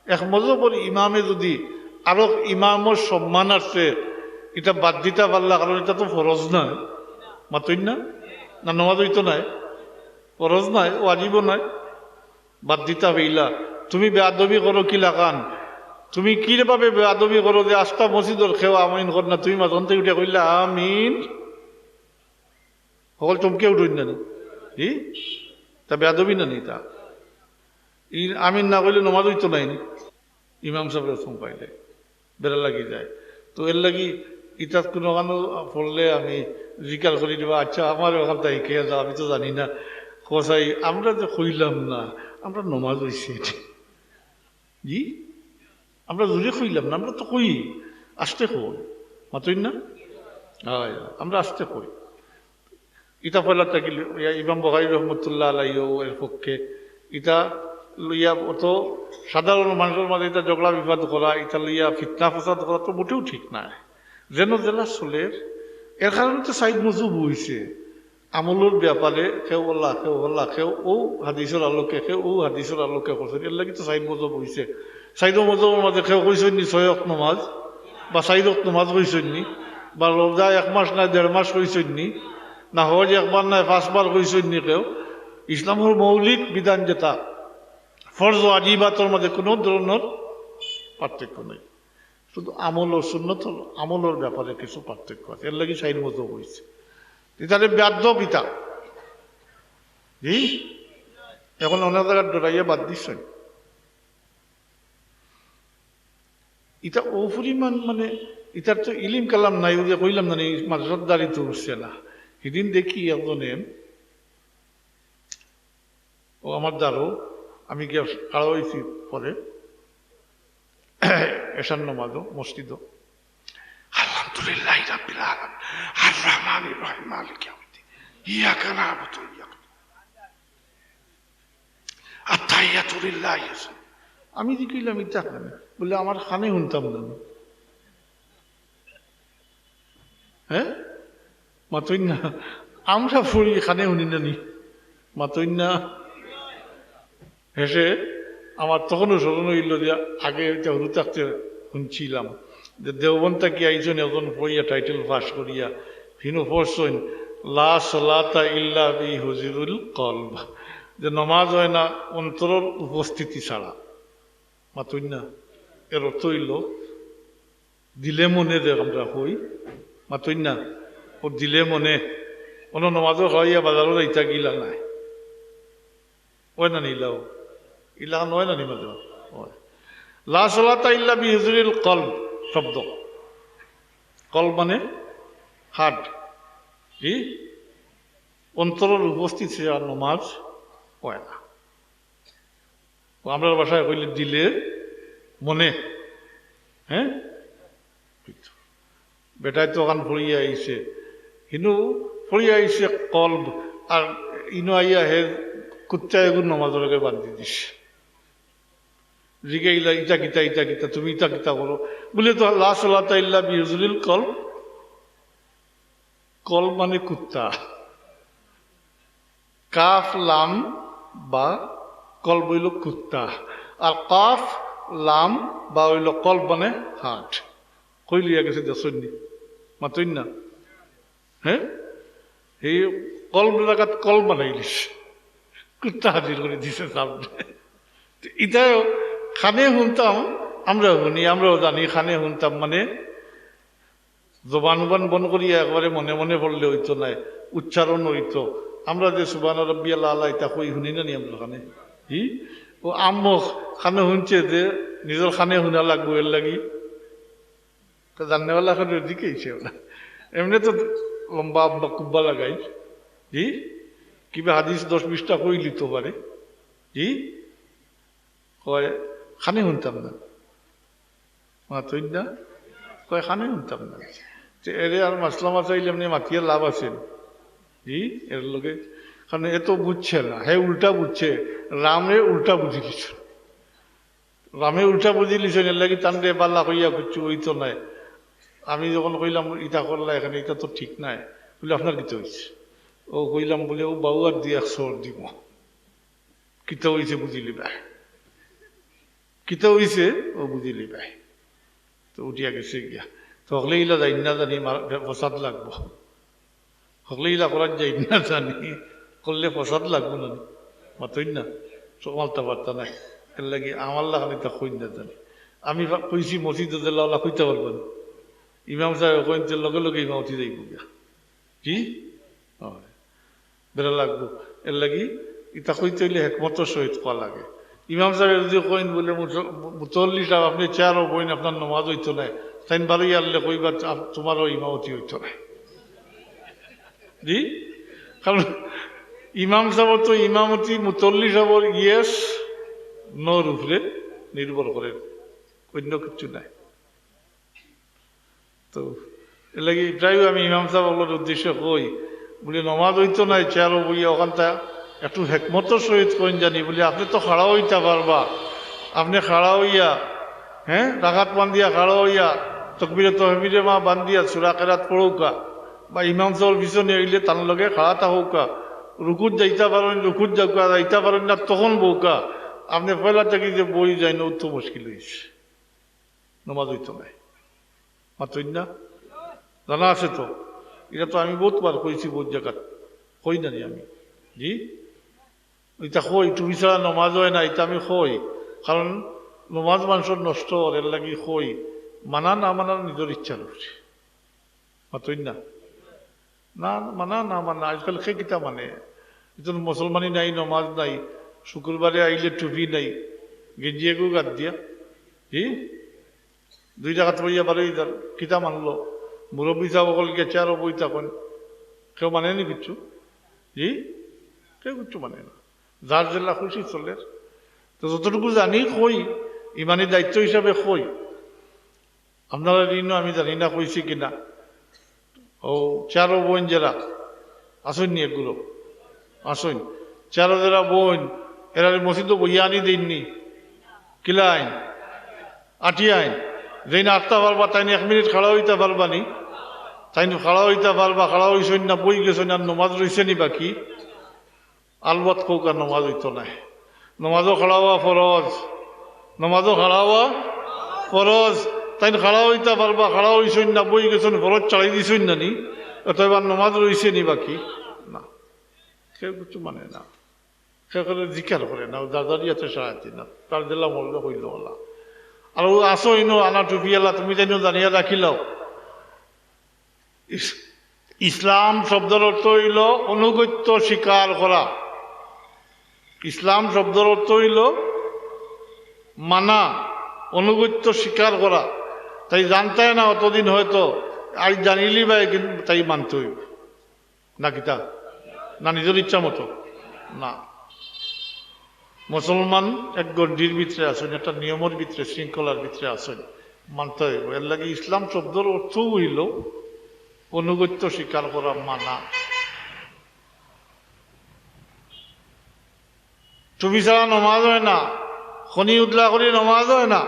এক মজহবর ইমামে যদি আরক ইমামর সম্মানার্থে ইটা বাদ দিতা পারলা, কারণ ইটা তো ফরজ নায়, মাতইন না? না, নমাজ অইতো নায়, ফরজ নায়, ওয়াজিবও নায়, বাদ দিতা পারলা। তুমি বেয়াদবি করো কিলাখান? তুমি কিভাবে বেয়াদবি করো যে আস্তা মসজিদর কেউ আমিন কর না, তুমি মাঝখান থাকি উঠিয়া কইলা আমিন, হকল চমকিয়া উঠইন না নি? জি? তা বেয়াদবি না নি তা? ই আমিন না কইলে নমাজ অইতো নায় নি? ইমাম সাবরে চমকাইলে বেড়া লাগি যায়। তো এর লাগি ইতাত কুনুখানো পড়লে আমি জিকার করি দিবা, "আচ্ছা, আমারে অখানতা হিকাইয়া যাও, আমি তো জানি না।" কও চাই, আমরা যে কইলাম না, আমরা নমাজ অইছে। জি? আমরা জুরে কইলাম না, আমরা তো কই, আস্তে কই। মাতইন না? অয়, আমরা আস্তে কই। ইটা পয়লা থাকি ল-, ইয়া ইমাম বুখারী রহমতুল্লাহ আলাইহিও এর পক্ষে। ইটা লইয়া অত সাধারণ মানষর মাঝে ইটা ঝগড়া বিবাদ করা, ইটা লইয়া ফিতনা ফাসাদ করা তো মোটেও ঠিক নায়। যেন যেলা চলের, এর কারণে তো চাইর মজহব অইছে। আমলর ব্যাপারে কেউ অলা, কেউ অলা, কেউ অউ হাদিসর আলোকে, কেউ অউ হাদিসর আলোকে করছইন। এর লাগি তো চাইর মজহব অইছে। চাইরো মজহবর মাঝে কেউ কইছইন নি ছয় ওয়াক্ত নমাজ বা চাইর ওয়াক্ত নমাজ কইছইন নি, বা রোজা এক মাস নায় দেড় মাস কইছইন নি, না হজ একবার নায় পাঁচবার কইছইন নি কেউ? ইসলামর মৌলিক বিধান যেটা, ফরজ ওয়াজিবাতর মাঝে কোনো ধরনর পার্থক্য নাই। শুধু আমল ও সুন্নত হলো, আমলর ব্যাপারে কিছু পার্থক্য আছে, এর লাগি চাইর মজহব অইছে। ইতারে বেয়াদব ইতা। জি? এখন অনেক জাগাত ডরাইয়া বাদ দিছইন। ইতা অউ পরিমাণ মানে, ইতার তো ইলিম কালাম নাই, অউ যে কইলাম না নি, মাদ্রাসাত দাড়ি তো উঠছে না। হিদিন দেখি একজনে, ও আমার দারো, আমি গিয়া খাড়া অইছি পরে, এশার নমাজও মসজিদও। আলহামদুলিল্লাহি রাব্বিল আলামিন, আর রহমানির রহিম, মালিকি ইয়াউমিদ্দিন, ইয়াকা না'বুদু ওয়া ইয়াকা, আত্তাহিয়াতু লিল্লাহি। আমি যে কইলাম, "ইতা কেনে?" বলে, "আমার কানে হুনতাম না।" হ্যাঁ? মাতইন না। আমরা পড়ি কানে হুনি না নি? মাতইন না। হেষে আমার তখনও স্মরণ অইলো যে আগে ইটা হুরু থাকতে হুনছিলাম যে দেওবন্দ থাকি আইছইন একজন পড়িয়া title pass করিয়া, হিনো পড়ছইন, "লা সালাতা ইল্লা বি হুজুরিল কলব", যে নমাজ অয় না অন্তরর উপস্থিতি ছাড়া। মাতইন না। এর অর্থ অইলো দিলে মনে যে আমরা কই, মাতইন না, ও দিলে মনে, অনো নমাজও খাওয়াইয়া বাজারও যাইতা গিলা নাই। ওই না নি ইলাও? ইলা নয় না নি মাঝে মাঝে? ওই। লা সালাতা ইল্লা বিহুজুরিল কলব শব্দ। কলব মানে হার্ট। কি? অন্তরর উপস্থিত ছাড়া নমাজ হয় না। ও আমরার ভাষায় কইলে দিলে মনে। হ্যাঁ? বেটায় তো অখান পড়িয়া আইছে। হিনু পড়িয়া আইছে কলব, আর ইনো আইয়া হে কুত্তা এগুর নমাজর লগে বান্ধি দিছে। জিগাইলা, "ইটা কিতা, ইটা কিতা, তুমি ইটা কিতা করো?" বলে তো, "লা সালাতা ইল্লা বিহুজুরিল কলব।" কলব মানে কুত্তা। কাফ লাম বা কলব অইল কুত্তা। আর কাফ লাম বা অইল কলব মানে হার্ট। কই লইয়া গেছে দেখছইন নি? মাতইন না। হ্যাঁ? এই কলব লাগাত কলব বানাইলিছে। কুত্তা হাজির করি দিছে সামনে। ইটাও কানে হুনতাম, আমরাও হুনি, আমরাও জানি, কানে হুনতাম মানে জবান উবান বন্ধ করিয়া একবারে মনে মনে পড়লে অইতো নায়, উচ্চারণ অইতো। আমরা যে সুবহান রাব্বিয়াল আলা ইটা কই হুনি না নি আমরার কানে? জি? ও আম্মু কানে হুনছে যে নিজর কানে হুনা লাগবো এর লাগি। তো জাননেওয়ালা করে দিকে ইচ্ছে না। এমনে তো লম্বা আব্বা কুব্বা লাগাই। জি? কিবা হাদিস দশ বিশটা কইলি তো পারে। জি? কয়, "কানে হুনতাম না।" মাতইন না? কয়, "কানে হুনতাম না।" তে এরে আর মাসলা মাসাইল এমনে মাতিয়া লাভ আছে নি? জি? এর লগে, কারণ এ তো বুঝছে না, হে উল্টা বুঝছে, রামে উল্টা বুঝিলিছে। রামে উল্টা বুঝিলিছে, এর লাগি তানরে বালা কইয়া কিচ্ছু অইতো নায়। আমি যখন কইলাম, "ইটা করলা এখানে, ইটা তো ঠিক নায়," বলে, "আপনার কিতা অইছে?" ও কইলাম বলে, "ও বাউয়ার দিয়া এক চড় দিমু।" কিতা অইছে বুঝিলিবায়। কিতা অইছে ও বুঝিলিবায়। তো উঠিয়া গেছে গিয়া। তো হকলে ইলা যাইন না জানি মার-, ফসাদ লাগবো। হকলে ইলা করার যাইন না জানি। করলে ফসাদ লাগবো না নি? মাতইন না। সমালতা পারতা নাই। এর লাগি আমার লাখান ইতা কইন না জানি। আমি ফা-, কইছি মসজিদো যে লাওলা কইতা পারবা না। ইমাম সাহেব কইন যে লগে লগে ইমামতি যাইবো গিয়া। জি? হয়। বেড়া লাগবো। এর লাগি ইতা কইতে অইলে হেকমতর সহিত কওয়া লাগে। ইমাম সাহেব যদি কইন বলে, "মুত-, মুতল্লি সাহেব, আপনে চেয়ারো বইন, আপনার নমাজ অইতো নায়," তাইন বারইয়া আরলে কইবা, "আপ-, তোমারও ইমামতি অইতো নায়।" জি? কারণ ইমাম সাহেব তো ইমামতি মুতল্লি সাহেবর yes, no-র উপরে নির্ভর করে, অন্য কিচ্ছু নাই। তো এর লাগি প্রায় আমি ইমাম সাহেব অকলর উদ্দেশ্যে কই, বলি, "নমাজ অইতো নায়, চেয়ারো বইয়া অখানতা একটু হেকমতর সহিত কইন জানি।" বলি, "আপনে তো খাড়া অইতা পারবা, আপনে খাড়া অইয়া, হ্যাঁ, রাকাত বান্ধিয়া খাড়া অইয়া, তকবিরে তহমিরে মা বান্ধিয়া সুরা কেরাত পড়উক্কা, বা ইমাম সাহেবর পিছনে অইলে তান লগে খাড়া থাকউক্কা, রুকুত যাইতা পারইন, রুকুত যাউক্কা, যাইতা পারইন না, তখন বউক্কা, আপনে পয়লা থাকি যে বই যাইন, অউ তো মুশকিল অইছে।" নমাজ অইতো নায়। মাতইন না? জানা আছে তো। ইটা তো আমি বউতবার কইছি, বউত জাগাত। কই না নি আমি? জি? ইটা কই, টুপি ছাড়া নমাজ অয় না, ইটা আমি কই। কারণ নমাজ মানষর নষ্ট অর, এর লাগি কই। মানা না মানার নিজর ইচ্ছার উপরে। মাতইন না? না মানা, না মানা, আজকাল কে কিতা মানে? ইতা মুসলমানি নাই, নমাজ নাই, শুক্রবারে আইলে টুপি নাই, গেঞ্জি এগু গাত দিয়া, জি, দুই রাকাত পড়িয়া বারই যার, কিতা মানলো? মুরব্বি সাহেব অকল গেছে আরো বই তখন, কেউ মানে নি কিচ্ছু, জি, কেউ কিচ্ছু মানে না, যার যেলা খুশি চলের। তো যতটুকু জানি কই, ইমানি দায়িত্ব হিসাবে কই, আপনারা ঋণ আমি জানি না কইছি কিনা। ও চেয়ারো বইন যেরা, আসইন নি এগুলো, আসইন। চেয়ারো যেরা বইন, এরারে মসজিদো বইয়া আনি দেইন নি। কিলাইন? আটিয়াইন। যেইন আটতা পারবা, তাইন এক মিনিট খাড়া অইতা পারবা নি? তাইন খাড়া অইতা পারবা, খাড়া অইছইন না, বই গেছইন, আর নমাজ রইছে নি বাকি? আলবত কউক্কা নমাজ অইতো নায়। নমাজো খাড়া অওয়া ফরজ, নমাজো খাড়া অওয়া ফরজ। তাইন খাড়া অইতা পারবা, খাড়া অইছইন না, বই গেছইন, ফরজ ছাড়ি দিছইন না নি? অতএব আর নমাজ রইছে নি বাকি? না। কেউ কিচ্ছু মানে না, কেউ কেউ জিকার করে না, দাদার ইয়াতে সাহায্য না, তার দিলা মরলে হইল ওলা। আর ও আছো ইনো আনা টুপিআলা, তুমি তাইন জানিয়া রাখিলাও। ইস-, ইসলাম শব্দর অর্থ অইলো আনুগত্য স্বীকার করা। ইসলাম শব্দর অর্থ অইলো মানা, আনুগত্য স্বীকার করা। তাই জানতায় না অতদিন হয়তো, আইজ জানিলিবায়, কিন্তু তাই মানতে অইবো। না কিতা? না নিজর ইচ্ছা মতো? না। মুসলমান এক গণ্ডির ভিতরে আছইন, একটা নিয়মর ভিতরে, শৃঙ্খলার ভিতরে আছইন, মানতে অইবো। এরলাগি ইসলাম শব্দর অর্থ অইলো আনুগত্য স্বীকার করা, মানা। টুপি ছাড়া নমাজ অয় না, খনি উদলা করি নমাজ অয় না।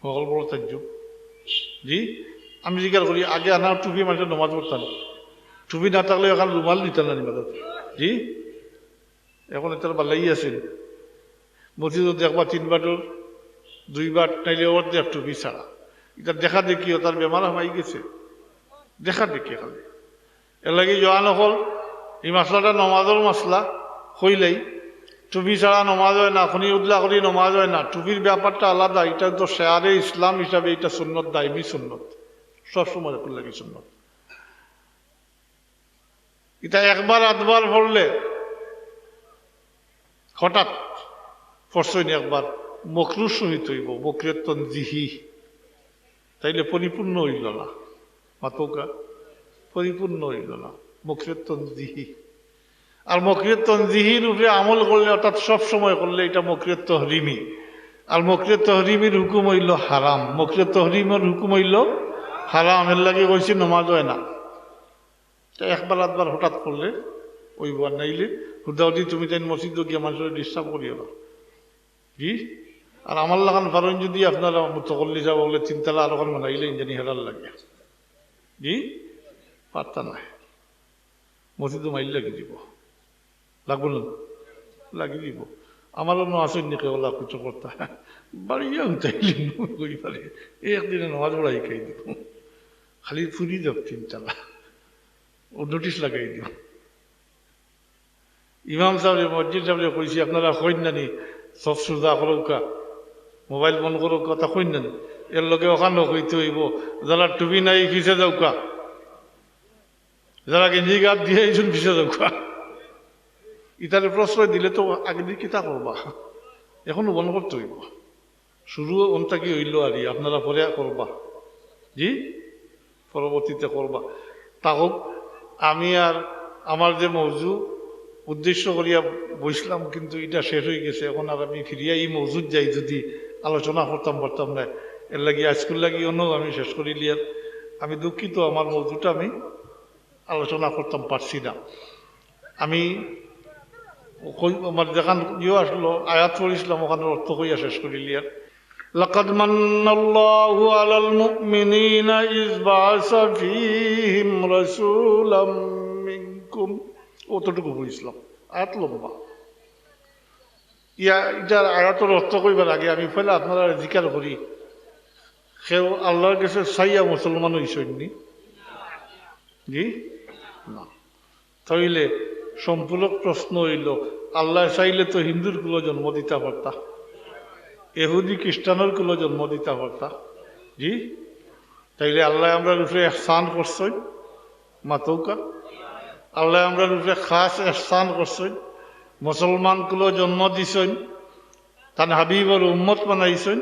হকল বড় তাজ্জুব। জি, আমি জিকার করি, আগে আনা টুপি মানষে নমাজ পড়তা না, টুপি না থাকলে অখান রুমাল দিতা না নি মাথাত। জি, অখন ইতার বালাই আছিল, মসজিদো দেখবা তিন বাটর দুই বাট, নাইলে অর্ধেক টুপি ছাড়া। ইতা দেখা দেখি, অতার বেমার হামাই গেছে, দেখা দেখি খালি। এরলাগি জোয়ান অকল, ই মাসলাটা নমাজর মাসলা, কইলাই, টুপি ছাড়া নমাজ অয় না, খনি উদলা করি নমাজ অয় না, টুপির ব্যাপারটা আলাদা, ইটা তো শেয়ারে ইসলাম হিসাবে ইটা সুন্নত, দাইমি সুন্নত, সবসময় অকুর লাগি সুন্নত। ইটা একবার আধবার পড়লে হঠাৎ পড়ছইন একবার, মকরুর সহিত অইবো, মকরুয়ে তনজিহি, তাইলে পরিপূর্ণ অইলো না। মাতউক্কা, পরিপূর্ণ অইলো না, মকরুয়ে তনজিহি। আর মকরুয়ে তনজিহির উপরে আমল করলে, অর্থাৎ সব সময় করলে, ইটা মকরুয়ে তহরিমি। আর মকরুয়ে তহরিমির হুকুম অইলো হারাম, মকরুয়ে তহরিমির হুকুম অইলো হারাম। এরলাগি কইছি নমাজ অয় না। তে একবার আধবার হঠাৎ করলে অইবো, আর নাইলে হুদাহুদি তুমি তাইন মসজিদো গিয়া মানষরে disturb করিও না। জি? আর আমার লাখান পারইন যুদি আপনারা মুতাকাল্লিফ অকলে তিনতলা আরোখান বানাইলে ইঞ্জানি হেরার লাগে। জি? পারতা নায়। মসজিদো মাইল লাগি দিবো। লাগবো না? লাগি দিবো। আমার অনো আছইন নি কেউ অলা কিছু করতা? বাড়িয়া উঠাইলি নু কই পারে। এই একদিনে নমাজ পড়া হিকাই দিবো। খালি ফুরি যাউক তিনতলা। ও notice লাগাই দিবো। ইমাম সাবরে, মুয়াজ্জিন সাবরে কইছি, আপনারা কইন না নি, সফ সুজা করউক্কা, mobile বন্ধ করউক্কা, তা কইন না নি? এরলাগি অখানও কইতে অইবো, যারার টুপি নাই, পিছে যাউক্কা, যারা গেঞ্জি গাত দিয়া আইছইন, পিছে যাউক্কা। ইতারে প্রশ্রয় দিলে তো আগেদি কিতা করবা, অখনউ বন্ধ করতে অইবো। শুরু অন থাকি অইলো আরি, আপনারা পরে করবা। জি, পরবর্তীতে করবা। তা হোক, আমি আর আমার যে মৌজু উদ্দেশ্য করিয়া বইছলাম, কিন্তু ইটা শেষ অইগেছে। অখন আর আমি ফিরিয়া ই মৌজুত যাই, যুদি আলোচনা করতাম পারতাম নায়। এরলাগি আইজকুর লাগি অনো আমি শেষ করিলিয়ার। আমি দুঃখিত, আমার মৌজুটা আমি আলোচনা করতাম পারছি না। আমি কই-, আমার যেখান ইয়ে আসলো, আয়াত পড়ছিলাম, অখানর অর্থ কইয়া শেষ করিলিয়ার। لقد من الله على المؤمنين إذ بعث فيهم رسولا منكم। অতটুকু পড়ছিলাম, আয়াত লম্বা। ইয়া, ইটার আয়াতর অর্থ কইবার আগে আমি পয়লা আপনারারে জিকার করি, কেউ আল্লার গেছে চাইয়া মুসলমান অইছইন নি? জি? না। তাইলে সম্পূরক প্রশ্ন অইলো, আল্লায় চাইলে তো হিন্দুর কুলো জন্ম দিতা পারতা, এহুদি খ্রিস্টানর কুলো জন্ম দিতা পারতা। জি? তাইলে আল্লায় আমরার উপরে এহসান করছইন, মাতউক্কা। আল্লায় আমরার উপরে খাস এহসান করছইন, মুসলমান কুলো জন্ম দিছইন, তান হাবিবর উম্মত বানাইছইন।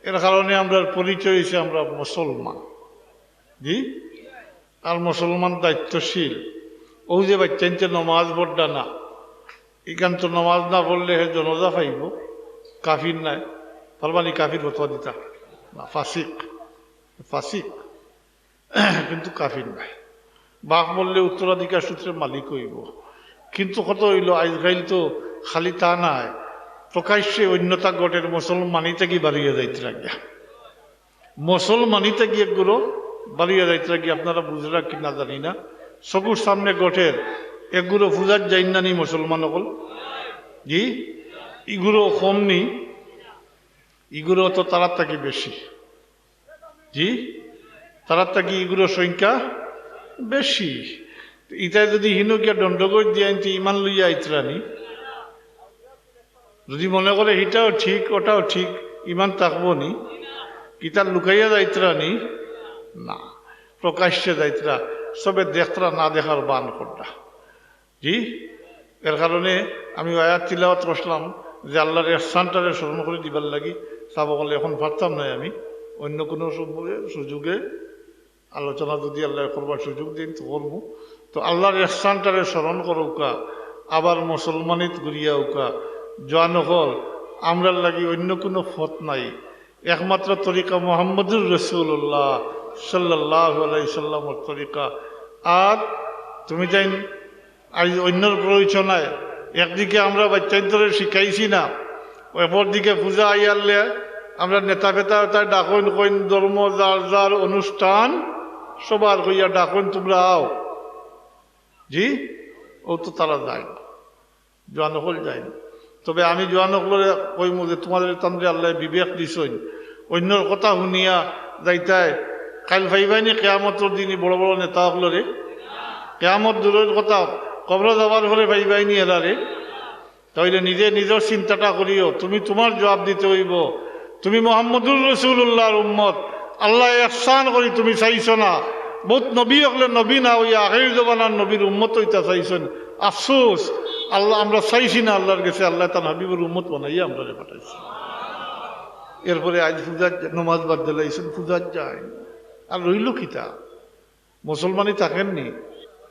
এর কারণে আমরার পরিচয় অইছে আমরা মুসলমান। জি? আর মুসলমান দায়িত্বশীল। অউ যে বাইচ্চাইন্তে নমাজ পড়রা না, ইখান তো নমাজ না পড়লে হে জনাজা পাইবো, কাফির নায়, পারবা নি কাফির ফতোয়া দিতা? না, ফাসিক, ফাসিক, কিন্তু কাফির নায়। বাপ মরলে উত্তরাধিকার সূত্রে মালিক অইবো। কিন্তু কথা অইলো, আইজকাইল তো খালি তা নায়, প্রকাশ্যে অন্যতা ঘটের, মুসলমানি থাকি বারইয়া যাইতরা গিয়া। মুসলমানি থাকি এগুলো বারইয়া যাইতরা গিয়া, আপনারা বুঝরা কি না জানি না, চকুর সামনে ঘটের, এগুলো পূজাত যাইন না নি মুসলমান অকল? জি, ইগুলো কম নি, ইগুলো তো তারার থাকি বেশি। জি, তারার থাকি ইগুলোর সংখ্যা বেশি। ইতায় যুদি হিনো গিয়া দণ্ডগত দিয়া আনতে ইমান লইয়া আইতরা নি, যদি মনে করে হিটাও ঠিক, ওটাও ঠিক, ইমান থাকবো নি? কিতা লুকাইয়া যাইতরা নি? না, প্রকাশ্যে যাইতরা, সবে দেখতরা, না দেখার বান করতা। জি, এর কারণে আমি আয়াত তিলাওয়াত করছিলাম যে আল্লাহর এহসানটারে স্মরণ করি দিবার লাগি। সাব অকল, এখন পারতাম নায় আমি, অন্য কোনো সময়ে সুযোগে আলোচনা যদি আল্লাহ করবার সুযোগ দেইন তো করমু। তো আল্লাহর এহসানটারে স্মরণ করউক্কা, আবার মুসলমানিত ঘুরিয়া আউক্কা। জোয়ান অকল, আমরার লাগি অন্য কোনো পথ নাই, একমাত্র তরিকা মুহাম্মদুর রাসূলুল্লাহ সাল্লাল্লাহু আলাইহি সাল্লামর তরিকা। আর তুমি তাইন আইজ অন্যর প্ররোচনায় একদিকে আমরা বাচ্চাইন্তরে শিখাইছি না, অপরদিকে পূজা আইয়ারলে আমরা নেতা ফেতা তাই ডাকইন, কইন ধর্ম যার যার অনুষ্ঠান, সবার কইয়া ডাকইন, তোমরা আও। জি, ও তো তারা যায় না, জোয়ান অকল যায় না। তবে আমি জোয়ান অকলরে কইমু যে তোমাদের তানরে আল্লাহ বিবেক দিছইন, অন্যর কথা শুনিয়া যাইতায়, কাইল পাইবায়নি কিয়ামতর দিনই বড় বড় নেতা অকলরে। কিয়ামত দূরের কথা, কবর যাবার পরে পাইবায়নি এরারে। তাইলে নিজে নিজর চিন্তাটা করিও, তুমি তোমার জবাব দিতে অইবো। তুমি মুহাম্মদুর রাসূলুল্লাহর উম্মত। আল্লাহ এহসান করি তুমি চাইছো না, বহুত নবী অকলে নবী না অইয়া আখির জমানার নবীর উম্মত অইতা চাইছইন। আফসোস, আল্লাহ, আমরা চাইছি না আল্লাহর গেছে আল্লাহ তান হাবিবর উম্মত বানাইয়া আমরারে পাঠাইছে। এরপরে আইজ পূজার নমাজ বাদ দিলাইছইন, পূজার যায়। আর রইল কিতা? মুসলমানি থাকের নি?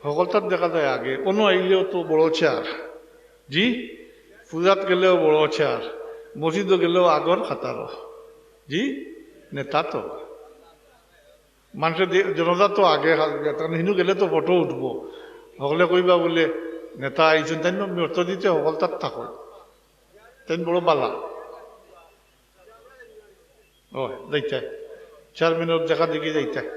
হকলতার দেখা যায় আগে, অনো আইলেও তো বড় চেয়ার। জি, পূজাত গেলেও বড় চেয়ার, মসজিদও গেলেও আগর কাতারো। জি, নেতা তো। মানষে দে-, জনাজা তো আগে হাজবে, তখন হিনু গেলে তো ফটো উঠবো। হকলে কইবা বুলে, "নেতা আইছইন, তাইন মর্ত দিতে হকলতাত থাকো, তাইন বড় বালা।" ও, যাইতায়। চেয়ারম্যানর দেখা দেখি যাইতায়।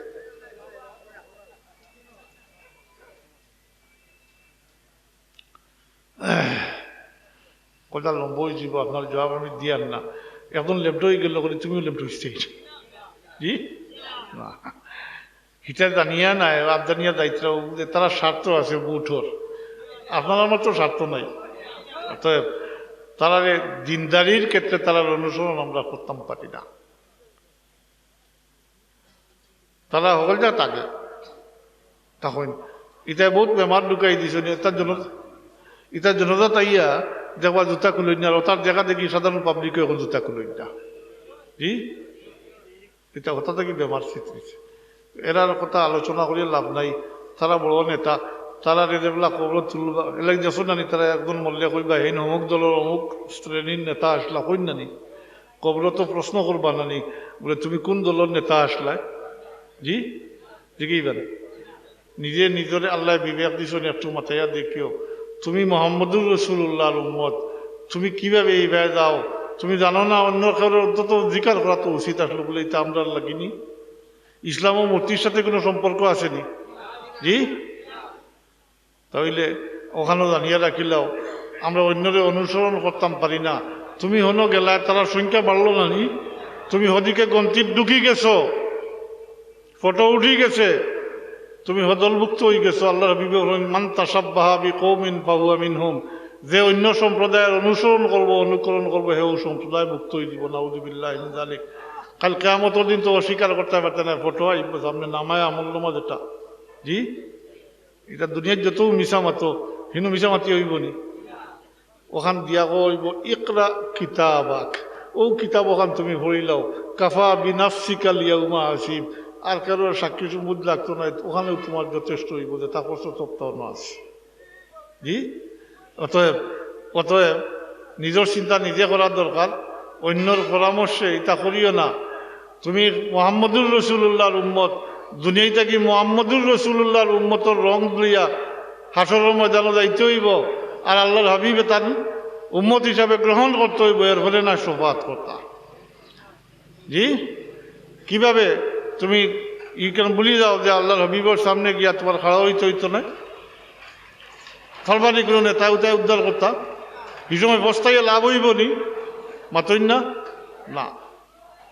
কথা লম্বা অইযিবো, আপনার জবাব আমি দিয়ার না। একজন লেমটা অইগেলে করি, তুমিও লেমটা অইতে। জি? না। হিটা জানিয়া না, আর জানিয়া যাইতরা, ও যে তারা স্বার্থ আছে ভোটর। আপনার আমার তো স্বার্থ নাই। অতএব তারারে দিনদারির ক্ষেত্রে তারার অনুসরণ আমরা করতাম পারি না। তারা হকলতা থাকে, তখন ইতায় বহুত বেমার ঢুকাই দিছইন। ইতা জন-, ইতা জনাজাত আইয়া দেখবা জুতা খুলইন না, আর অতার দেখা দেখি সাধারণ পাবলিকে এখন জুতা খুলইন না। জি, ইতা অতা থাকি বেমার সৃষ্টি অইছে। এরার কথা আলোচনা করিয়া লাভ নাই, তারা বড় নেতা, তারারে যেবলা কবরো তুলবা, এলাক দেখছো না নি, তারা একজন মরলে কইবা, "হেইন অমুক দলর অমুক শ্রেণীর নেতা আছলা", কইন না নি? কবরো তো প্রশ্ন করবা না নি, বুলে, "তুমি কুন দলর নেতা আছলায়?" জি, জিগাইবা না। নিজে নিজরে আল্লায় বিবেক দিছইন, একটু মাতাইয়া দেখিও, তুমি মুহাম্মদুর রাসূলুল্লাহর উম্মত, তুমি কিভাবে এইভাবে যাও? তুমি জানো না, অন্য কেউরে অন্তত জিকার করা তো উচিত আছলো, বুলে, "ইতা আমরার লাগি নি? ইসলাম ও মূর্তির সাথে কোনো সম্পর্ক আছে নি?" জি, তাইলে অখানও জানিয়া রাখিলাও, আমরা অন্যরে অনুসরণ করতাম পারি না। তুমি হনো গেলায়, তারার সংখ্যা বাড়লো না নি? তুমি হদিকে গন্তিত ঢুকি গেছো, ফটো উঠি গেছে, তুমি হদলভুক্ত অইগেছো। আল্লাহর হাবিবে ফরমাইন, "মান তাশাব্বাহা বিকওমিন ফাহুয়া মিনহুম।" যে অন্য সম্প্রদায়ের অনুসরণ করবো, অনুকরণ করবো, হে অউ সম্প্রদায়ভুক্ত অইযিবো। নাউযুবিল্লাহি মিন যালিক। কাইল কিয়ামতর দিন তো অস্বীকার করতায় পারতায় না, ফটো আইবো সামনে, নামায়ে আমলনামা যেটা। জি, ইতা দুনিয়াত যত মিছা মাতো, হিনু মিছা মাতি অইবো নি? অখান দিয়া কওয়া অইবো, "ইকরা কিতাবাক", অউ কিতাব অখান তুমি পড়িলাও, "কাফা বিনাফসিকাল ইয়াউমা হাসিব", আর কারোর সাক্ষী সমুদ লাগতো নায়, অখানেউ তোমার যথেষ্ট অইবো, যেতা করছো সবতা অনো আছে। জি, অতএব, অতএব নিজর চিন্তা নিজে করার দরকার, অন্যর পরামর্শে ইতা করিও না। তুমি মুহাম্মদুর রাসূলুল্লাহর উম্মত, দুনিয়াই থাকি মুহাম্মদুর রাসূলুল্লাহর উম্মতর রং লইয়া হাশরর ময়দানো যাইতে অইবো, আর আল্লাহর হাবিবে তান উম্মত হিসাবে গ্রহণ করতে অইবো, এর ফলে না শফাআত করতা। জি, কিভাবে তুমি ইখান ভুলি যাও যে আল্লাহর হাবিবর সামনে গিয়া তোমার খাড়া অইতে অইতো নায়? ফালবানি কোনো নেতা উতায় উদ্ধার করতা, হি সময় পস্তাইয়া লাভ অইবো নি? মাতইন না, না।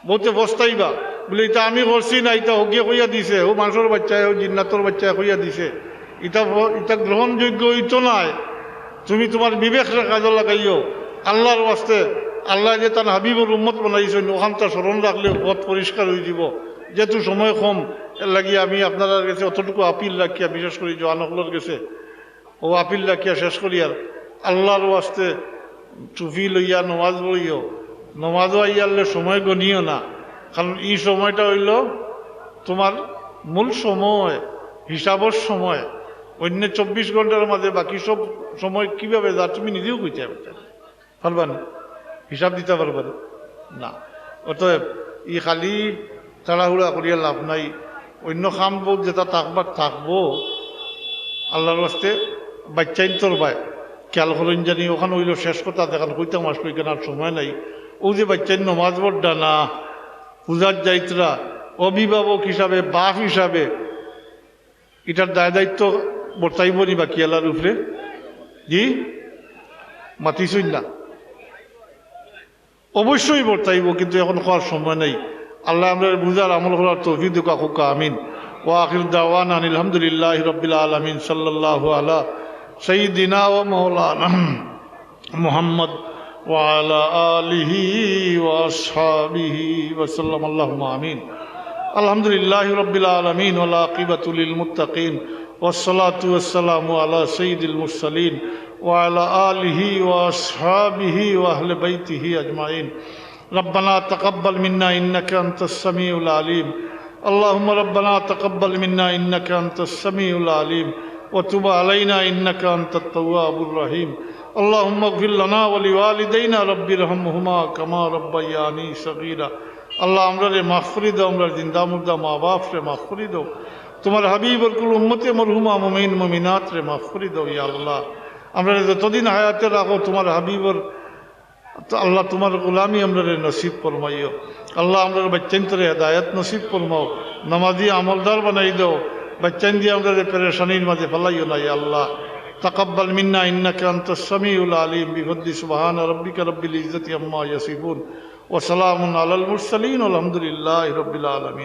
বহুতে পস্তাইবা, বুলে, "ইতা আমি করছি না, ইতা হগুয়ে কইয়া দিছে, অউ মানষর বাইচ্চায়, অউ জিন্নাতর বাইচ্চায় কইয়া দিছে, ইতা ব-, ইতা গ্রহণযোগ্য অইতো নায়।" তুমি তোমার বিবেকরে কাজো লাগাইও। আল্লাহর ওয়াস্তে, আল্লায় যে তান হাবিবর উম্মত বানাইছইন, অখানতা স্মরণ রাখলে পথ পরিষ্কার অইযিবো। যেহেতু সময় কম, এরলাগি আমি আপনারার গেছে অতটুকু আপিল রাখিয়া, বিশেষ করি জোয়ান অকলর গেছে অউ আপিল রাখিয়া শেষ করিয়ার, আল্লাহর ওয়াস্তে টুপি লইয়া নমাজ পড়িও, নমাজো আইয়ারলে সময় গনিও না, কারণ ই সময়টা অইলো তুমার মূল সময়, হিসাবর সময়। অইন্য চব্বিশ ঘন্টার মাঝে বাকি সব সময় কিভাবে যায় তুমি নিজেও কইতায় পারতায় পারবানি? হিসাব দিতায় পারবানি? না। অতএব ই খালি তাড়াহুড়া করিয়া লাভ নাই। অইন্য কাম বউত যেতা থাকবার থাকবো, আল্লাহর ওয়াস্তে বাইচ্চাইন্তর বায় খিয়াল করইন জানি। অখান অইলো শেষ কথা, যেখান কইতাম আসলে ইখান আর সময় নাই। অউ যে বাইচ্চাইন নমাজ পড়রা না, পূজাত যাইতরা, অভিভাবক হিসাবে, বাপ হিসাবে ইটার দায় দায়িত্ব বর্তাইবো নি বাকি আল্লাহর উপরে? জি, মাতিছইন না? অবশ্যই বর্তাইবো, কিন্তু অখন কওয়ার সময় নাই। আল্লায় আমরারে বুঝার, আমল করার তৌফিক দেউক্কা, কউক্কা আমিন। وآخر دعوانا أن الحمد لله رب العالمين، صلى الله على سيدنا ومولانا محمد وعلى آله وأصحابه وسلم، اللهم آمين. الحمد لله رب العالمين، والعاقبة للمتقين، والصلاة والسلام على سيد المرسلين وعلى آله وأصحابه وأهل بيته أجمعين. ربنا تقبل منا إنك أنت السميع العليم. اللهم ربنا تقبل منا إنك أنت السميع العليم، وتب علينا إنك أنت التواب الرحيم. اللهم اغفر لنا ولوالدينا رب ارحمهما كما ربياني صغيرا. আল্লাহ, আমরারে মাফ করি দেও, আমরার জিন্দা মুর্দা মা বাপরে মাফ করি দেও, তুমার হাবিবর কুল উম্মতে মরহুমা মুমিন মুমিনাতরে মাফ করি দেও। ইয়া আল্লাহ, আমরারে যতদিন হায়াতে রাখো, তুমার হাবিবর তো আল্লাহ, তুমার গোলামি আমরারে নসিব ফরমাইও। আল্লাহ, আমরার বাইচ্চাইন্তরে হেদায়েত নসিব ফরমাও, নামাজি আমলদার বানাই দেও। বাইচ্চাইন দিয়া আমরারে পেরেশানির মাঝে ফালাইও না, ইয়া আল্লাহ। تقبل منا إنك أنت السميع العليم، بفضل سبحان ربك رب العزة عما يصفون، وسلام على المرسلين، والحمد لله رب العالمين.